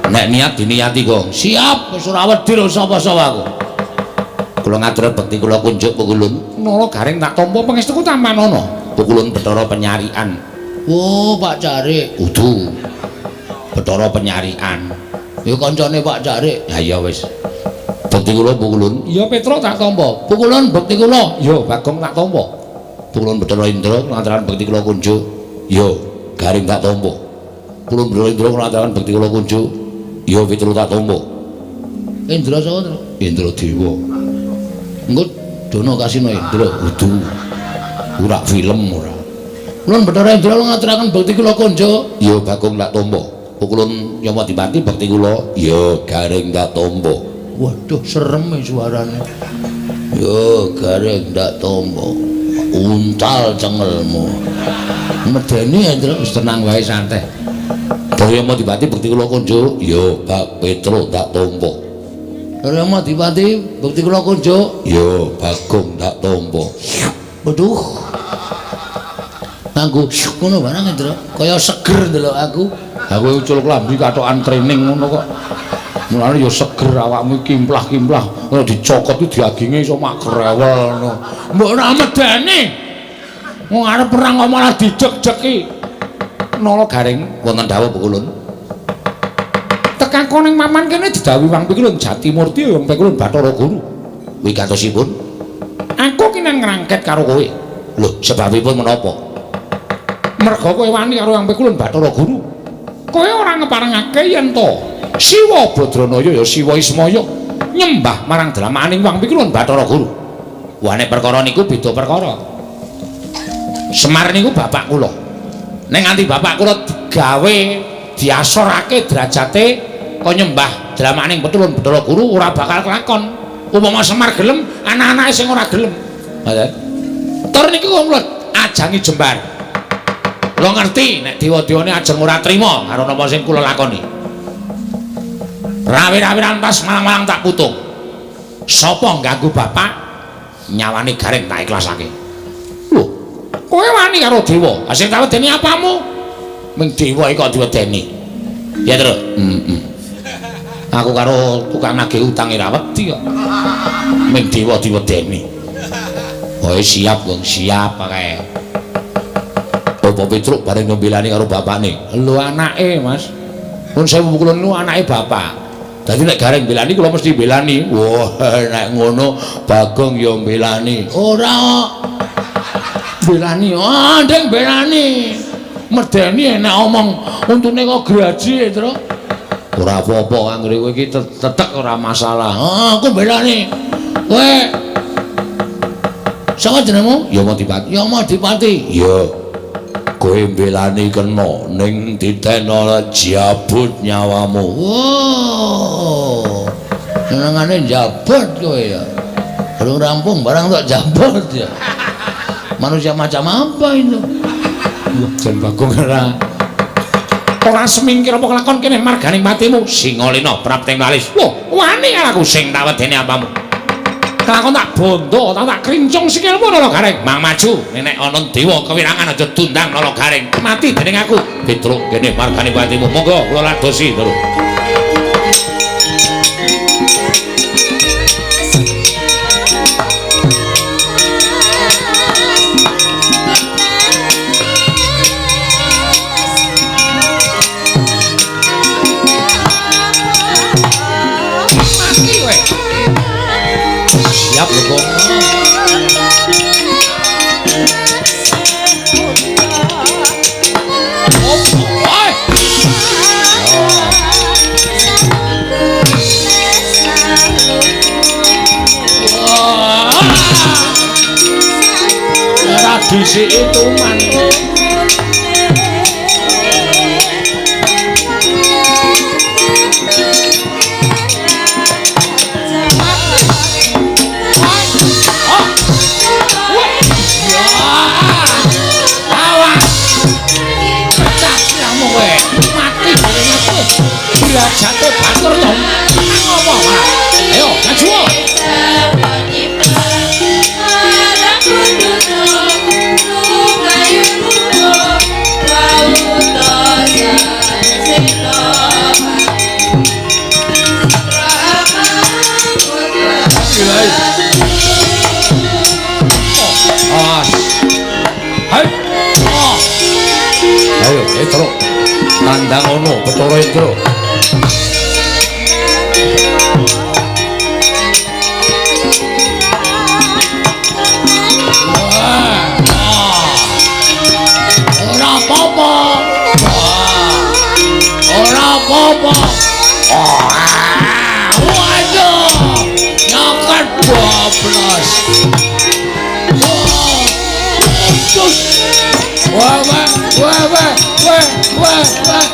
Nek niat diniati, Gong. Siap, wis ora wedi lho sapa-sapa aku. Kula ngatur bekti kula kunjuk Pukulun. Nala Gareng tak tampa pangestuku tampanana. Pukulun Bathara Penyarikan. Oh, Pak Carik. Kudu. Bathara Penyarikan. Ya kancane Pak Carik. Ha iya wis. Bekti kula Pukulun. Iya Petruk tak tampa. Pukulun bekti kula. Ya Bagong tak tampa. Pukulun Bathara Indra nglataraken bekti kula kunjuk. Ya Gareng tak tampa. Pukulun Bathara Indra nglataraken bekti kula kunjuk. Ya Petruk tak tampa. Indra sapa, Tru? Indra Dewa. Engko dono kasino Indra. Kudu. Ora film ora. Kulun Bathara Indra ngaturaken bekti kula kunjuk. Ya Bagong tak tampa. Pukulun Yamadipati bekti kula. Ya Gareng tak tampa. Waduh serem suarane. Ya Gareng tak tampa. Untal cengelmu. Medeni Indra wis tenang wae santai. Bathara Yamadipati bekti kula kunjuk. Ya Bak Petruk tak tampa. Bathara Yamadipati bekti kula kunjuk. Ya Bagong tak tampa. Waduh. Nganggo ngono barang Indra, kaya seger ndelok aku. Aku ucul klambi katokan training ngono kok. Mulane ya seger awakmu kimplah-kimplah, ngono dicokot iki daginge iso mak grewel ngono. Mbok ora medeni. Wong arep perang kok malah dijek-jeki. Nala Gareng wonten dawuh Pukulun. Tekan koning paman kene didhawuhi Wang Pikulun Jatimurti Wang Pikulun Bathara Guru. Wigatosipun aku kinang ngrangket karo kowe. Lho, sebabipun menapa? Merga kowe wani karo Wang Pikulun Bathara Guru. Kowe ora ngeparengake yen to Siwa Badranaya ya Siwa Ismaya nyembah marang dramaning Wang Pikulun Bathara Guru. Wah nek perkara niku beda perkara. Semar niku bapak kula. Nek nganti bapak kula digawe diasorake derajate kok nyembah dramaning Pikulun Bathara Guru ora bakal kelakon. Upama Semar gelem, anak-anake sing ora gelem. Ngoten. Tur niku kula ajangi jembar. Kula ngerti nek dewa-dewane ajeng ora trima karo napa sing kula lakoni. Rawi-rawi rantas malang-malang tak putung. Sapa ngganggu bapak nyawane Gareng tak ikhlasake. Lho, kowe wani karo dewa. Ha sing tak wedeni apamu? Ming dewa iki kok diwedeni. Ya, Tru. Heeh. Aku karo tukang nagih utang ora wedi kok. Ming dewa diwedeni. Oh, siap, Gong, siap kae. Bapak Petruk bareng nembelani karo bapakne. Lho anake, Mas. Nun sewu kula niku anake bapak. Dadi nek Gareng mbelani kula mesti mbelani. Wah, nek ngono Bagong ya mbelani. Ora kok. Mbelani. Ah, ndeng mbelani. Medeni nek omong untune kok graji, Tru. Ora apa-apa anggere kowe iki tetek ora masalah. Ah, aku mbelani. Kowe sapa jenengmu? Yamadipati. Yamadipati. Iya. Kowe mbelani kena ning ditena jabut nyawamu. Wow. Senengane jabut kowe ya. Belum rampung barang tok jabut ya. Manusia macam apa itu? Wah, jan Bagong ora. Ora semingkir apa kelakon kene marganing patimu. Singalena prapting walis. Loh, wani aku sing tak wedeni apamu. Kelakon tak bondo, tak krincung sikilmu Nala Gareng. Mang maju, nek ana dewa kewirangan aja dundang Nala Gareng. Mati dening aku. Petruk kene margane patimu. Monggo kula ladosi, Tru. Mati kowe. Siap lho, Gong. Ora disiki tuman. Derajate batur to. Ngopo malah? Ayo, maju. Gila. Awas. Hai. Ayo, Truk. Tandang ono Bathara Indra. Ora apa-apa. Ora apa-apa. Waduh. Nyoket bablas. Terus. Wah, wah, wah, wah, wah, wah, wah.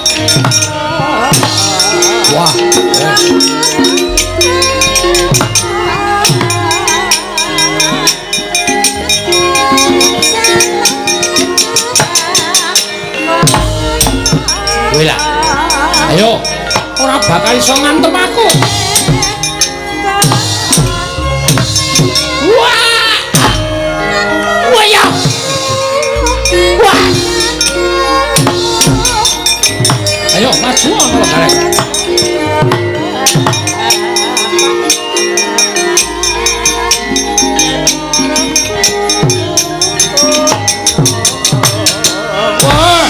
Wah. Kowe lah. Ayo, ora bakal iso ngantem aku. Wah. Wah ya. Wah. Ayo maju ana garek. Wah.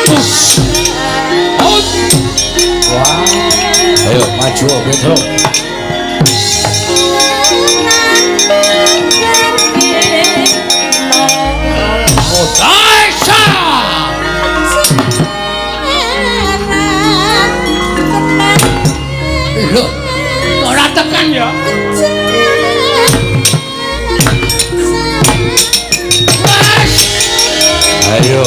Us. Ut. Wah. Ayo maju Petro. Aisyah. Loh, kok ora tekan ya? Wes. Ayo.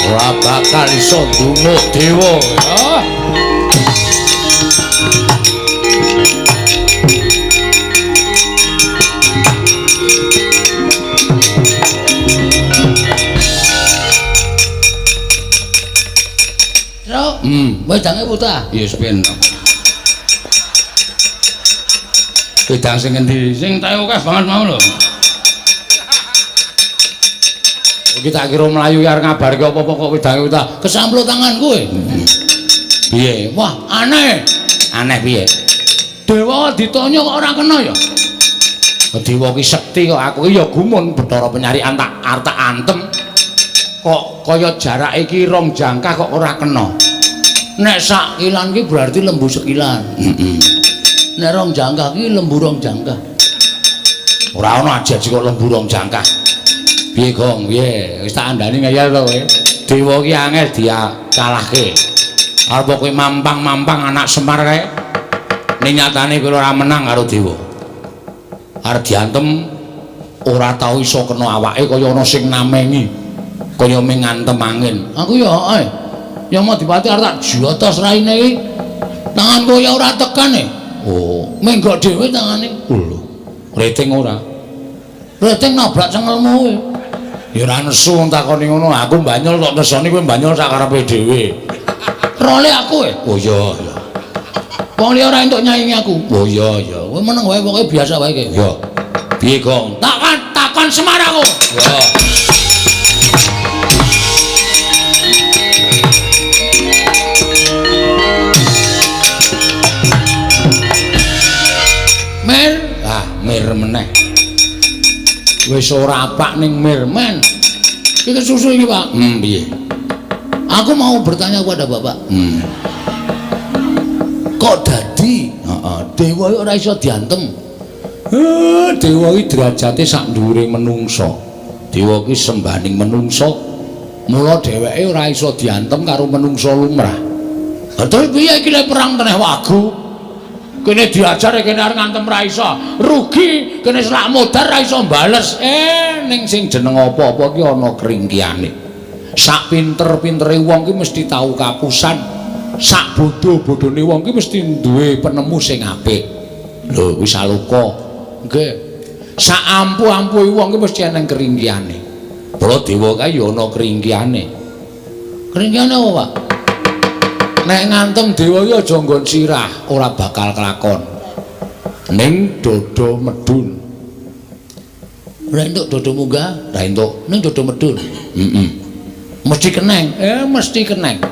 Ora bakal iso ndunuk dewa ya. Truk. Wedange putah. Ya wis ben. Wedang sing endi? Sing tae akeh banget mau lho. Iki tak kira mlayu arep ngabarke apa-apa kok wedange utah. Kesamplo tangan kowe. Piye? Wah, aneh. Aneh piye? Dewa ditanya kok ora kena ya? Dewa ki sekti kok aku ki ya gumun Bathara Penyarikan tak arep tak antem. Kok kaya jarak iki rong jangkah kok ora kena. Nek sak kilan ki berarti lembu sekilan. Heeh. Nek rong jangkah ki lembu rong jangkah. Ora ana aji-aji kok lembu rong jangkah. Piye, Gong? Piye? Wis tak andani ngeyel to kowe. Dewa ki angel dikalahke. Arep kowe mampang-mampang anak Semar kae. Ning nyatane kowe ora menang karo dewa. Arep diantem ora tau iso kena awake kaya ana sing namengi. Kaya ming ngantem angin. Aku ya heeh. Ya Madipati arep tak jotos raine iki. Tanganku ya ora tekan e. Oh, menggok dhewe tangane. Lho. Rating ora? Rating nabrak cengelmu kowe. Ya ora nesu wong takoni ngono. Aku banyol kok nesoni kowe banyol sak karepe dhewe. Role aku e. Oh iya, iya. Wong liya ora entuk nyaingi aku. Oh iya, iya. Kowe meneng wae pokoke biasa wae iki. Iya. Piye, Gong? Takon takon Semar aku. Ya. Mir, ah mir meneh. Wis ora apak ning mir men. Iki susu iki, Pak. Piye? Aku mau bertanya kepada Bapak. Kok dadi? Heeh, dewa iki ora iso diantem. Dewa iki derajate sak dhuwure menungsa. Dewa iki sembaning menungsa. Mula dheweke ora iso diantem karo menungsa lumrah. Lah terus piye iki lek perang teneh wagu? Kene diajar kene arep ngantem ra iso. Rugi, kene selak modar ra iso bales. Ning sing jeneng apa-apa ki ana kringkiane. Sak pinter-pintere wong ki mesti tau kapusan. Sak bodho-bodhone wong ki mesti duwe penemu sing apik. Lho, kuwi saloka. Nggih. Sak ampuh-ampuhe wong ki mesti eneng kringkiane. Mula dewa kae ya ana kringkiane. Kringkiane apa, Pak? Nek ngantem dewa ki aja nggon sirah, ora bakal kelakon. Ning dodo medun. Ora entuk dodo munggah, ora entuk. Ning dodo medun. Heeh. Mesti keneng. Mesti keneng.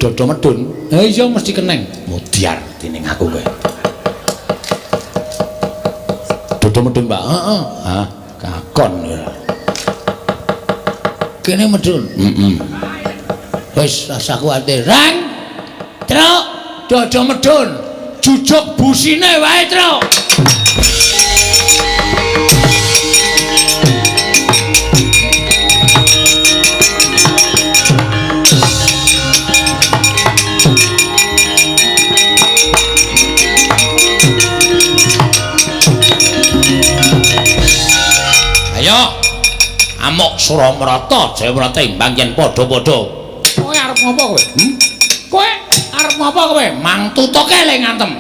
Dodo medun. Ha iya mesti keneng. Mudyar dening aku kowe. Dodo medun, Pak. Heeh. Hah, kakon ya. Kene medun. Heeh. Wis rasa kuwatir. Rang. Truk, dodo medun. Jujuk busine wae, Truk. Ayo. Amuk Suramrata, Jayamrata imbang yen padha-padha. Kowe arep ngopo kowe? Kowe arep ngopo kowe? Mang tutuke le ngantem.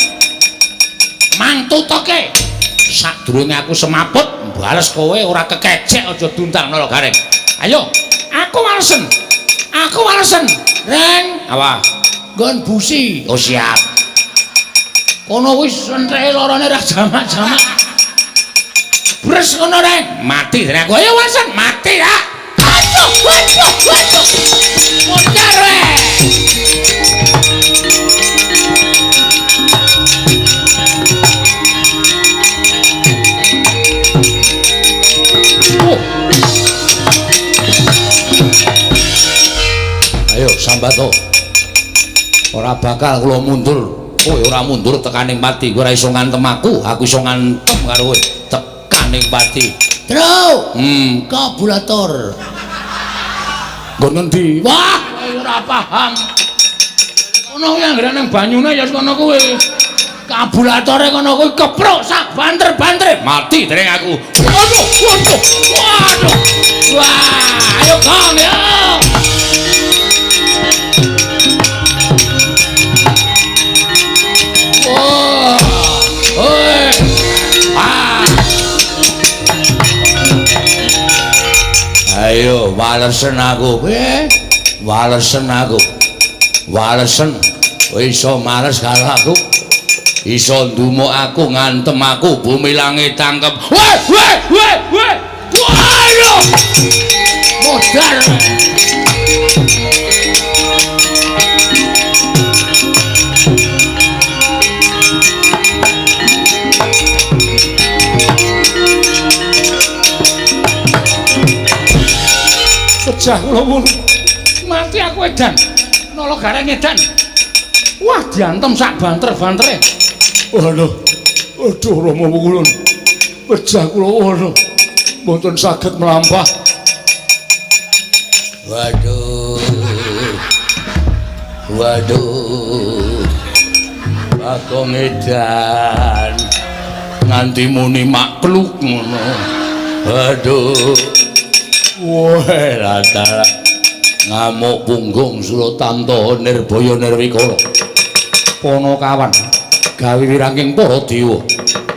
Mang tutuke. Sadurunge aku semaput, bales kowe ora kekecek aja dundang nala gareng. Ayo, aku walesen. Aku walesen. Reng, apa? Nggon busi. Oh siap. Kono wis entreke lorone ra jamak-jamak. Bres ngono reng, mati dene aku. Ayo walesen, mati ya. Aduh, aduh, aduh. Modar we. Ayo sambato. Ora bakal kula mundur. Kowe ora mundur tekaning pati. Kowe ora iso ngantem aku, aku iso ngantem karo kowe. Tekaning pati. Truk. Karburator. Nggon ngendi? Wah, kowe ora paham. Kono kuwi anggere nang banyune ya kono kuwi. Karburatore kono kuwi kepruk sak banter-bantere. Mati dereng aku. Waduh, waduh. Waduh. Wah, ayo Kang ya. Wah. Oi. Ah. Ayo walesen aku. Piye? Walesen aku. Walesen. Kowe iso males karo aku. Iso ndumuk aku, ngantem aku, bumi langit tangkep. Weh, weh, weh, weh. Waduh. Modar. Pecah kula wulu. Mati aku edan. Nala gareng edan. Wah, diantem sak banter-bantere. Waduh. Aduh Rama Pukulun. Pecah kula waduh. Mboten saged mlampah. Waduh. Waduh. Bagong edan. Nganti muni makluk ngono. Waduh. Wah, latara. Ngamuk punggung Suratanta Nirbaya Nirwikara. Panakawan gawe wirangking para dewa.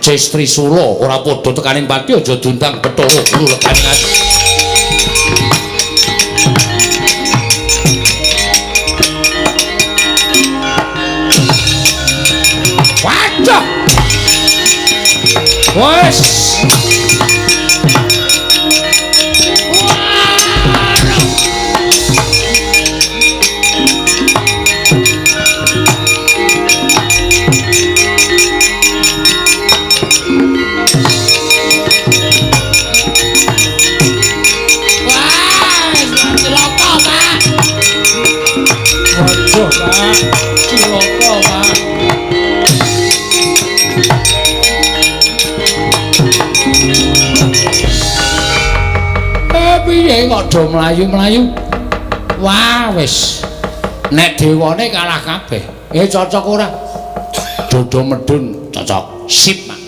Ces Trisula ora padha tekaning pati aja diundang Bathara Guru legane ati. Waduh. Wes. Waduh, Pak. Cilaka, Pak. Piye kok do mlayu-mlayu? Wah, wis. Nek dewane kalah kabeh. Cocok ora? Dodo medun cocok. Sip, Pak.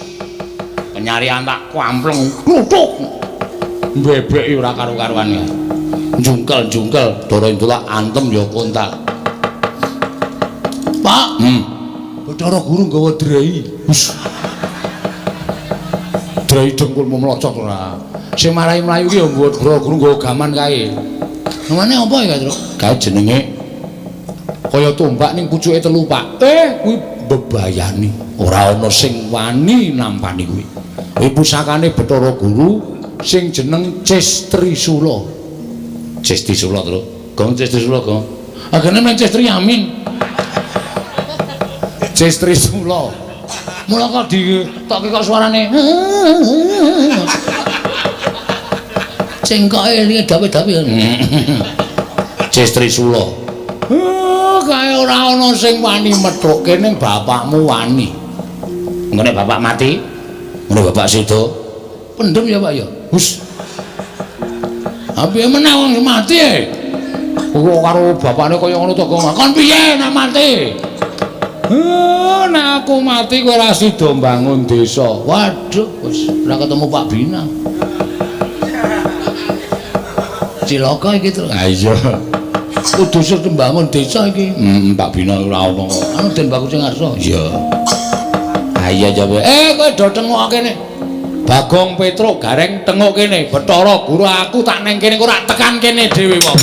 Penyarian tak kampleng kluthuk. Mbebeki ora karu-karuan ya. Jungkel-jungkel Dara Indula antem ya kontal. Pak. Bathara Guru nggawa drei. Wis. Drei dengkulmu mlocot ora. Sing marai mlayu ki ya nggawa Bathara Guru nggawa gaman kae. Namane apa ya, Truk? Kae jenenge kaya tombak ning pucuke telu, Pak. Kuwi bebayani. Ora ana sing wani nampani kuwi. Kuwi pusakane Bathara Guru sing jeneng Ces Trisula. Ces Trisula, Truk. Gong Ces Trisula, Gong. Agene men Cestri Amin. Cestri Sula. Mula kok ditokke kok suarane. Cengkoke elinge dawe-dawe. Cestri Sula. Kae ora ana sing wani methukke ning bapakmu wani. Ngene bapak mati, ngene bapak sedo. Pendem ya, Pak ya. Hus. Apiye meneh wong mati e. Kok karo bapakne kaya ngono to kok. Kon piye nek mati? Nek aku mati kowe ora sida mbangun desa. Waduh, wis ora ketemu Pak Bina. Cilaka iki to. Ha iya. Kudu sing mbangun desa iki. Pak Bina ora ono. Anu Den Bagus sing ngarsa. Iya. Ha iya jawe. Kowe do tengok kene. Bagong Petruk Gareng tengok kene. Bathara Guru aku tak neng kene ora tekan kene dhewe wong.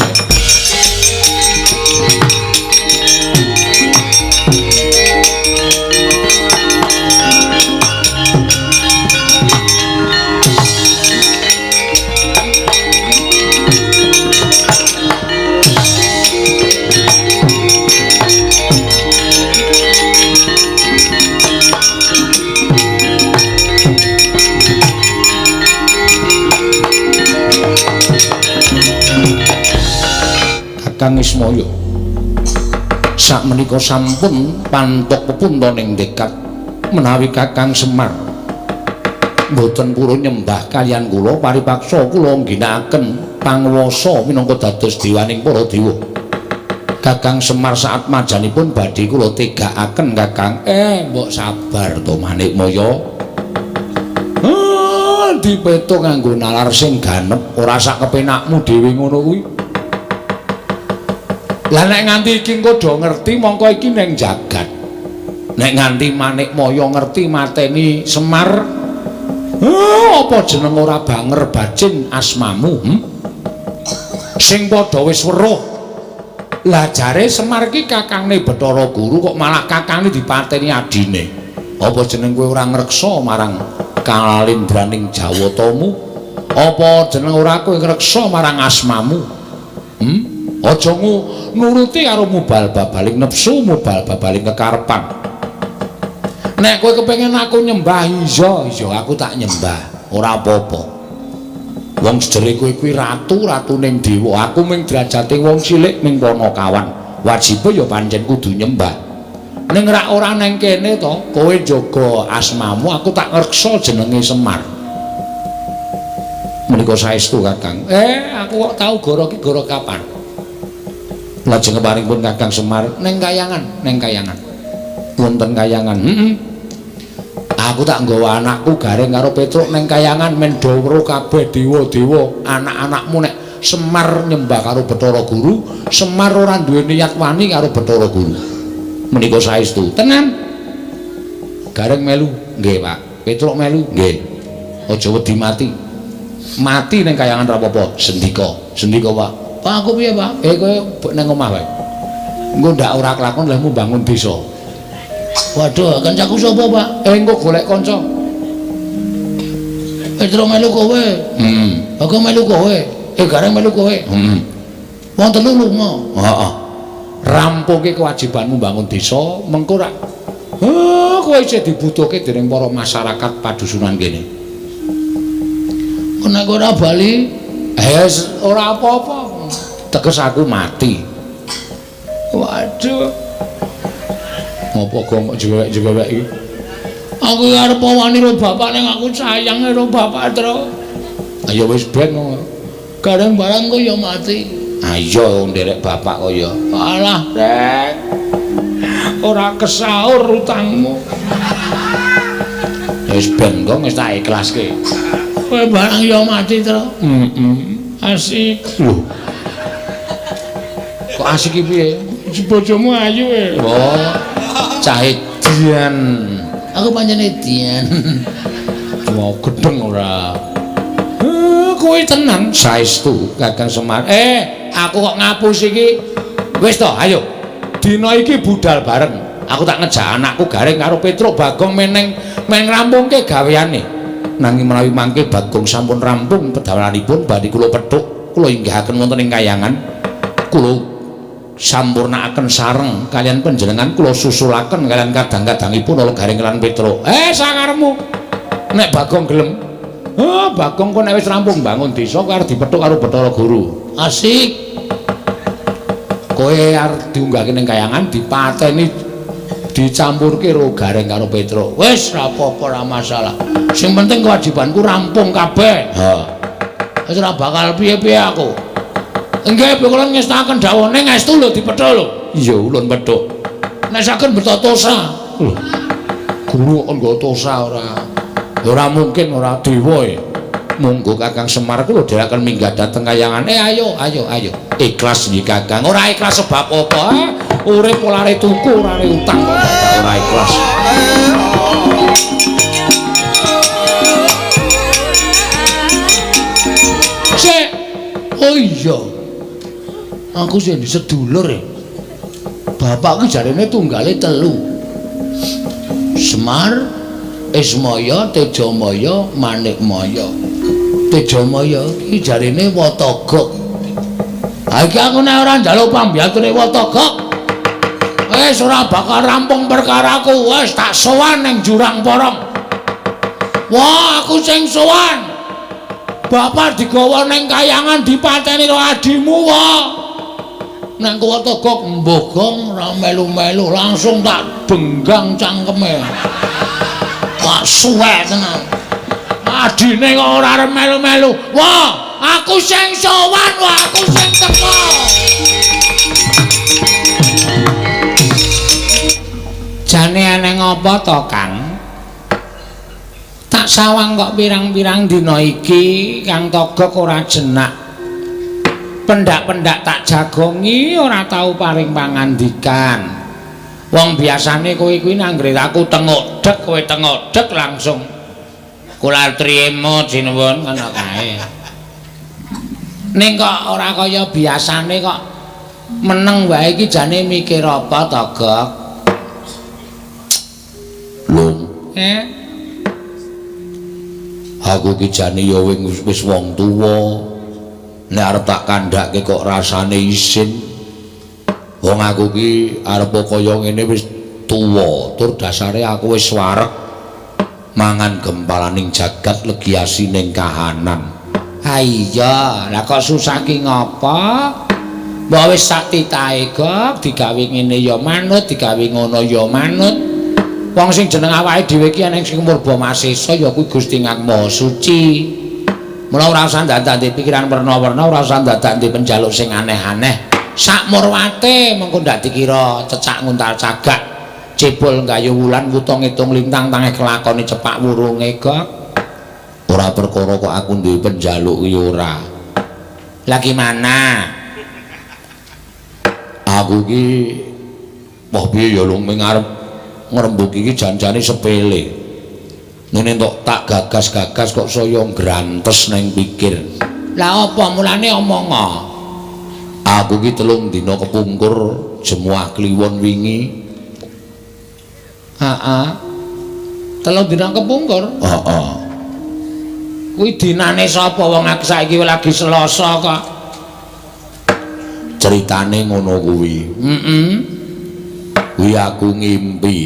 Kakang Ismaya sakmenika sampun pantuk pepunta ning dekat menawi Kakang Semar mboten purun nyembah kaliyan kula paripaksa kula ngginakaken panguwasa minangka dados dewaning para dewa. Kakang Semar saat majanipun badhe kula tegakaken Kakang. Mbok sabar to Manikmaya. Dipetung nganggo nalar sing ganep ora sak kepenakmu dhewe ngono kuwi. Lah nek nganti iki engko do ngerti mongko iki ning jagat. Nek nganti Manikmaya ngerti mateni Semar, apa jeneng ora banger bacin asmamu? Sing padha wis weruh. Lah jare Semar iki kakangne Bathara Guru kok malah kakangne dipateni adine. Apa jeneng kowe ora ngreksa marang kalindraning Jawatamu? Apa jeneng ora kowe ngreksa marang asmamu? Aja nuruti karo mubal babaling nepsu, mubal babaling kekarepan. Nek kowe kepengin aku nyembah, iya, iya aku tak nyembah, ora apa-apa. Wong sejere kowe kuwi ratu, ratuning dewa, aku ming derajate wong cilik ming panakawan. Wajibe ya pancen kudu nyembah. Ning rak ora neng kene to, kowe njaga asmamu, aku tak ngreksa jenenge Semar. Menika saestu Kakang. Aku kok tau goro ki goro kapan? Lajeng keparingipun Kakang Semar neng kayangan, neng kayangan. Wonten kayangan. Aku tak nggawa anakku Gareng karo Petruk neng kayangan men do weruh kabeh dewa-dewa anak-anakmu nek Semar nyembah karo Bathara Guru, Semar ora duwe niat wani karo Bathara Guru. Menika saestu. Tenan. Gareng melu, nggih, Pak. Petruk melu, nggih. Aja wedi mati. Mati neng kayangan ra apa-apa, sendika. Sendika, Pak. Pak aku piye, Pak? Kowe nang omah wae. Engko ndak ora kelakon lehmu bangun desa. Waduh, kancaku sapa, Pak? Engko golek kanca. Petruk melu kowe. Aku melu kowe. Gareng melu kowe. Wong telu lunga. Heeh. Rampungke kewajibanmu bangun desa, mengko rak kowe isih dibutuhke dening para masyarakat padusunan kene. Nek ora bali, ora apa-apa. Teges aku mati. Waduh. Ngopo kok jewek-jewek iki? Aku arep wani karo bapak ning aku sayang karo bapak, Tru. Ayo wis ben. Gareng barang kok ya mati. Ayo nderek bapak kok ya. Alah, Rek. Ora kesaur utangmu. Wis ben kok wis tak ikhlaske. Kowe barang ya mati, Tru. Asik. Lho. Kok asik iki piye? Bojomu ayu e. Oh, cah edian. Aku pancen edian. Mau gedeng ora? Kowe tenan saestu Kakang Semar. Aku kok ngapus iki. Wis to, ayo. Dina iki budal bareng. Aku tak ngejak anakku Gareng karo Petruk Bagong meneng men ngrampungke gaweane. Nanging menawi mangke Bagong sampun rampung pedamelanipun badhe kula petuk, kula inggahaken wonten ing kayangan. Kula sampurnakaken sareng kaliyan panjenengan kula susulaken kaliyan kadang-kadangipun Ala Gareng lan Petruk. Sakarepmu. Nek Bagong gelem. Oh, Bagong kok nek wis rampung bangun desa kowe arep dipethuk karo Bathara Guru. Asik. Kowe arep diunggahke ning kayangan dipateni dicampurke karo Gareng karo Petruk. Wis ora apa-apa, ora masalah. Sing penting kewajibanku rampung kabeh. Ha. Wis ora bakal piye-piye aku. Nggih, kula ngestaken dawuh ning estu lho dipethuk lho. Iya, ulun pethuk. Nek saged beto tosa. Lho. Guru kok nggo tosa ora. Ora mungkin ora dewa e. Monggo Kakang Semar kula dherekaken minggah dhateng kayangan. Ayo, ayo, ayo. Ikhlas nggih Kakang. Ora ikhlas sebab apa? Urip olare tuku, ora utang kok ora ikhlas. Sik. Oh iya. Aku sing sedulur e. Bapakku jarene tunggale 3. Semar, Ismaya, Tejamaya, Manikmaya. Tejamaya iki jarene Watagok. Ha iki aku nek ora njaluk pambiyature Watagok, wis ora bakal rampung perkaraku. Wis tak sowan ning Jurang Porong. Wah, aku sing sowan. Bapak digawa ning kayangan dipateni karo adimu wah. Nang Watagok mbogong ora melu-melu, langsung tak benggang cangkeme. Wah, suwek tenan. Adine kok ora arep melu-melu. Wah, aku sing sowan, wah aku sing teko. Jane aneng apa to, Kang? Tak sawang kok pirang-pirang dina iki Kang Togok ora jenak. Pendak-pendak tak jagongi ora tau paring pangandikan. Wong biasane kowe kuwi nanggre aku tengok dek, kowe tengok dek langsung kula trimo sinuwun ngono kae. Ning kok ora kaya biasane kok meneng wae iki jane mikir apa to, Gok? Lho. Aku ki jane ya wis wong tuwa. Nek arep tak kandhake kok rasane isin. Wong aku ki arep kaya ngene wis tuwa, tur dasare aku wis wareg mangan gempalaning jagat legi asining kahanan. Ha iya, lah kok susah ki ngapa? Mbok wis sak titahe, Gok, digawe ngene ya manut, digawe ngono ya manut. Wong sing jeneng awake dhewe ki eneng sing murba masesa ya kuwi Gusti Kang Maha Suci. Mula ora usah dadak ndek pikiran werna-werna, ora usah dadak ndek penjaluk sing aneh-aneh. Sak murwate mengko ndak dikira cecak nguntal cagak, cebol nggayu wulan wuta ngitung lintang tangeh kelakone cepak wurunge, Gok. Ora perkara kok aku duwe penjaluk ki ora. Lah gimana? Aku ki wah piye ya lung ming arep ngrembug iki janjane sepele. Ngene tok tak gagas-gagas kok saya ngrantes nang pikir. Lah apa mulane omong? Aku ki 3 dina kepungkur Jemuah Kliwon wingi. Heeh. 3 dina kepungkur? Heeh. Kuwi dinane sapa wong aku saiki lagi Selasa kok. Ceritane ngono kuwi. Heeh. Kuwi aku ngimpi.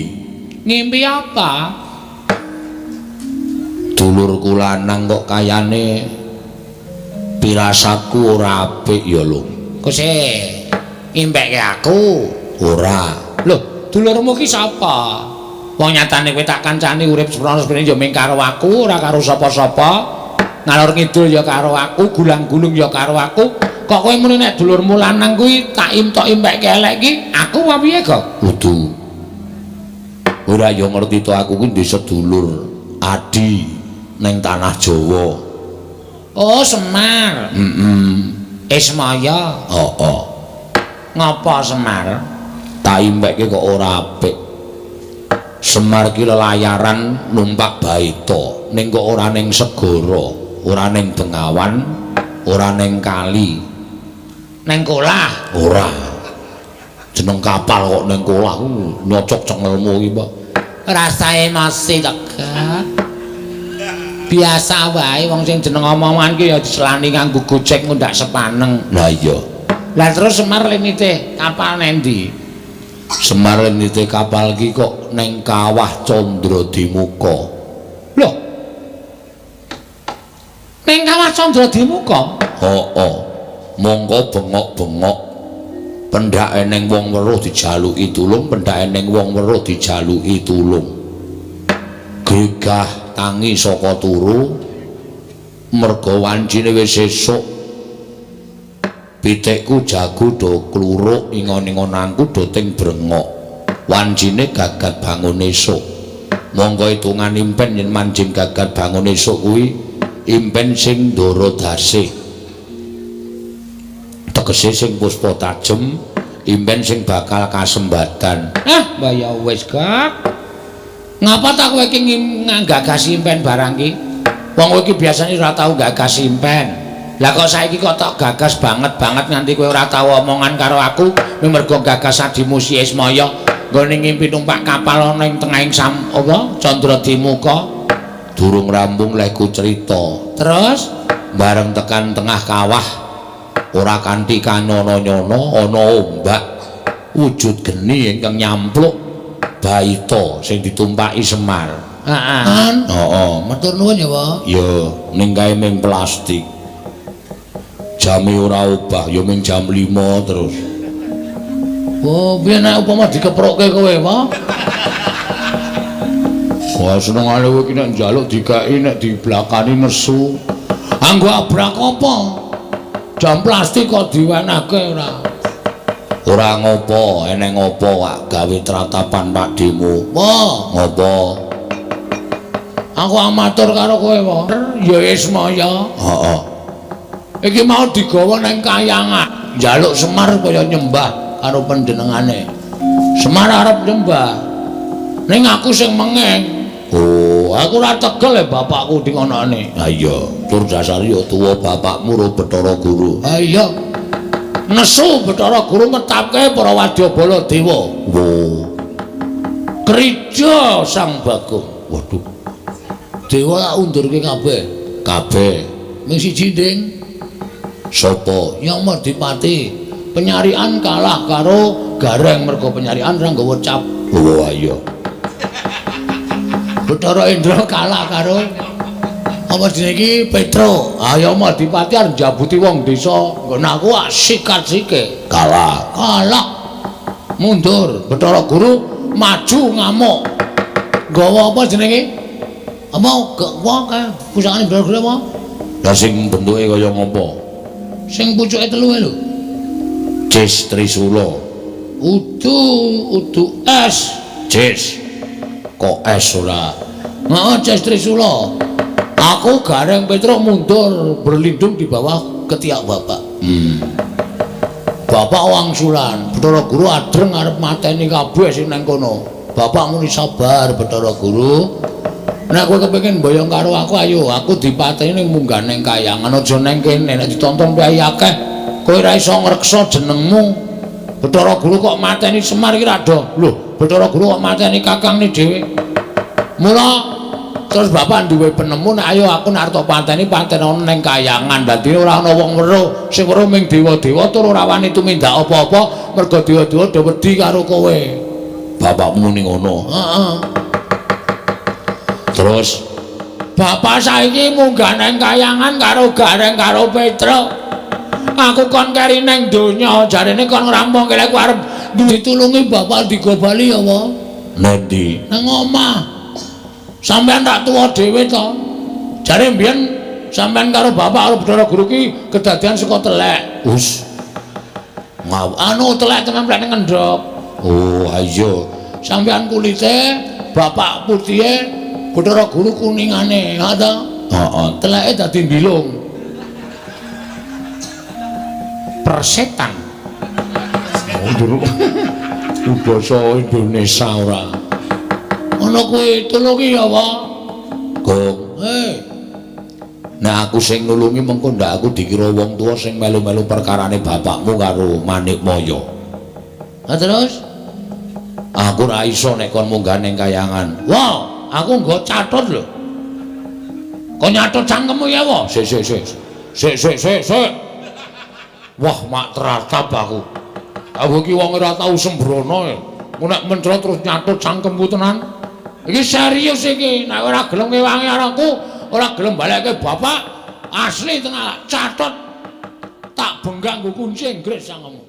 Ngimpi apa? Dulurku lanang kok kayane pirasatku ora apik ya lho. Kose ngimpekke aku? Ora. Lho, dulurmu ki sapa? Wong nyatane kowe tak kancani urip seprono-seprene ya mung karo aku, ora karo sapa-sapa. Ngalor ngidul ya karo aku, gulang-gulung ya karo aku. Kok kowe muni nek dulurmu lanang kuwi tak imtok impekke elek ki, aku apa piye, Gok? Kudu. Ora ya ngerti to aku kuwi ndek sedulur adi ning tanah Jawa. Oh, Semar. Heeh. Ismaya. Heeh. Ngapa Semar? Tak impekke kok ora apik. Semar ki lelayaran numpak baita, ning kok ora ning segara, ora ning bengawan, ora ning kali. Ning kolah? Ora. Jeneng kapal kok ning kolah ku nyocok cengelmu iki, Pak. Rasa emosi to, Gak. Biasa wae wong sing jeneng omongan ki ya diselani nganggo gojek ngundak sepaneng. Lah iya. Lah terus Semar le nitih kapal nendi? Semar le nitih kapal ki kok neng kawah Candradimuka. Loh. Neng kawah Candradimuka? Heeh. Mongko bengok-bengok pendhake ning wong weruh dijaluki tulung, pendhake ning wong weruh dijaluki tulung. Gegah tangi saka turu merga wancine wis esuk. Pitikku jago do kluruk, ingon-ingonanku do ting brengok. Wancine gagat bangun esuk. Monggo hitungan impen yen manjing gagat bangun esuk kuwi impen sing ndara dasih. Tegese sing puspa tajem, impen sing bakal kasembatan. Ah, mbah ya wis, Kak. Ngapa ta kowe iki nggagasi impen barang ki? Wong kowe iki biasane ora tau gagasi impen. Lah kok saiki kok tok gagas banget-banget nganti kowe ora tau omongan karo aku mergo gagas adimu si Ismaya nggone ngimpi numpak kapal ana ing tengahing sam apa Candradimuka. Durung rampung lehku crita. Terus bareng tekan tengah kawah ora kanthi kanyono-nyono ana ombak wujud geni ingkang nyampluk baita sing ditumpaki Semar. Heeh. Heeh, matur nuwun ya, Pak. Ya, ning kae ming plastik. Jame ora obah, ya ming jam 5 terus. Oh, piye nek upama dikeprokke kowe, Pak? Wah, senengane kowe iki nek njaluk dikeki nek diblakani nesu. Anggo abrak apa? Jam plastik kok diwenehke ora? Ora ngopo, eneng ngopo kak gawe tratapan Pakdemu. Wah, ngopo? Aku amatur karo kowe, Pak. Ya Ismaya. Heeh. Iki mau digawa nang kayangan, njaluk Semar kaya nyembah karo panjenengane. Semar arep nyembah. Ning aku sing mengeng. Oh, aku ora tegel e bapakku di ngonone. Ha iya, tur dasare ya tuwa bapakmu ro Bathara Guru. Ha iya. Nesu Bathara Guru ngetapke para wadyabala dewa. Wo. Krija Sang Bagong. Waduh. Dewa tak undurke kabeh. Kabeh. Ming siji, Ding. Sapa? Yang Merdipati. Penyarian kalah karo Gareng mergo penyarian ora nggawa cap. Oh iya. Bathara Indra kalah karo apa jenenge iki Petro. Ayo Merdipati arep njabuti wong desa. Nggon aku sikat sike. Kalah. Kalah. Mundur. Bathara Guru maju ngamuk. Nggawa apa jenenge? Apa wong kae pusakane Bathara Guru apa? Lah sing bentuke kaya ngopo? Sing pucuke telu lho. Cis Trisula. Udu udu es. Cis. Kok es ora? Heeh, Cis Trisula. Aku Gareng Petruk mundur berlindung di bawah ketiak bapak. Bapak wangsulan, Bathara Guru adreng arep mateni kabeh sing nang kono. Bapak muni sabar Bathara Guru. Nek kowe kepengin mboyong karo aku ayo, aku dipateni ning munggah ning kayangan aja nang kene nek ditonton piye akeh. Kowe ora iso ngreksa jenengmu. Bathara Guru kok mateni Semar iki ra do. Lho, Bathara Guru kok mateni kakangne dhewe. Mula terus bapak duwe penemu nek ayo aku nek arep pateni paten ana ning kayangan. Dadi ora ana wong weruh, sing weruh ming dewa-dewa tur ora wani tumindak apa-apa mergo dewa-dewa do wedi karo kowe. Bapakmu ning ngono. Heeh. Terus bapak saiki munggah nang kayangan karo Gareng karo Petruk. Aku kon keri nang donya, jarene kon ngrampungke aku arep ditulungi bapak digo bali ya, Pak. Nendi? Nang omah. Sampeyan tak tuwa dhewe to. Jare mbiyen sampeyan karo bapak karo Bathara Guru ki kedadian saka telek. Us. Ngaw anu telek tenan plek ngendhok. Oh, ayo. Sampeyan kulite, bapak putihe, Bathara Guru kuningane, ha ta? Heeh. Teleke dadi mbilung. Persetan. Oh, basa Indonesia ora. Ana kuwi tulungi ya, Pak. Gong. Hei. Nek aku sing nulungi mengko ndak aku dikira wong tuwa sing melu-melu perkarane bapakmu karo Manikmaya. Ha terus? Aku ora iso nek kon munggah ning kayangan. Wah, aku nggo catut lho. Kok nyatut cangkemmu ya, Wa? Sik sik sik. Sik sik sik sik. Wah, mak teratap aku. Aku iki wong ora tau sembrono. Nek mencrot terus nyatut cangkemku tenan. Iki serius iki, nek ora gelem ngewangi anakku, ora gelem balekke bapak, asli tenan catet. Tak benggak nggo kunci Inggris cangkemmu.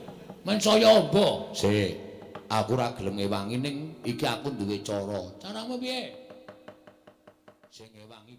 Men saya amba. Sik, aku ora gelem ngewangi ning iki aku duwe cara. Caramu piye? Sing ngewangi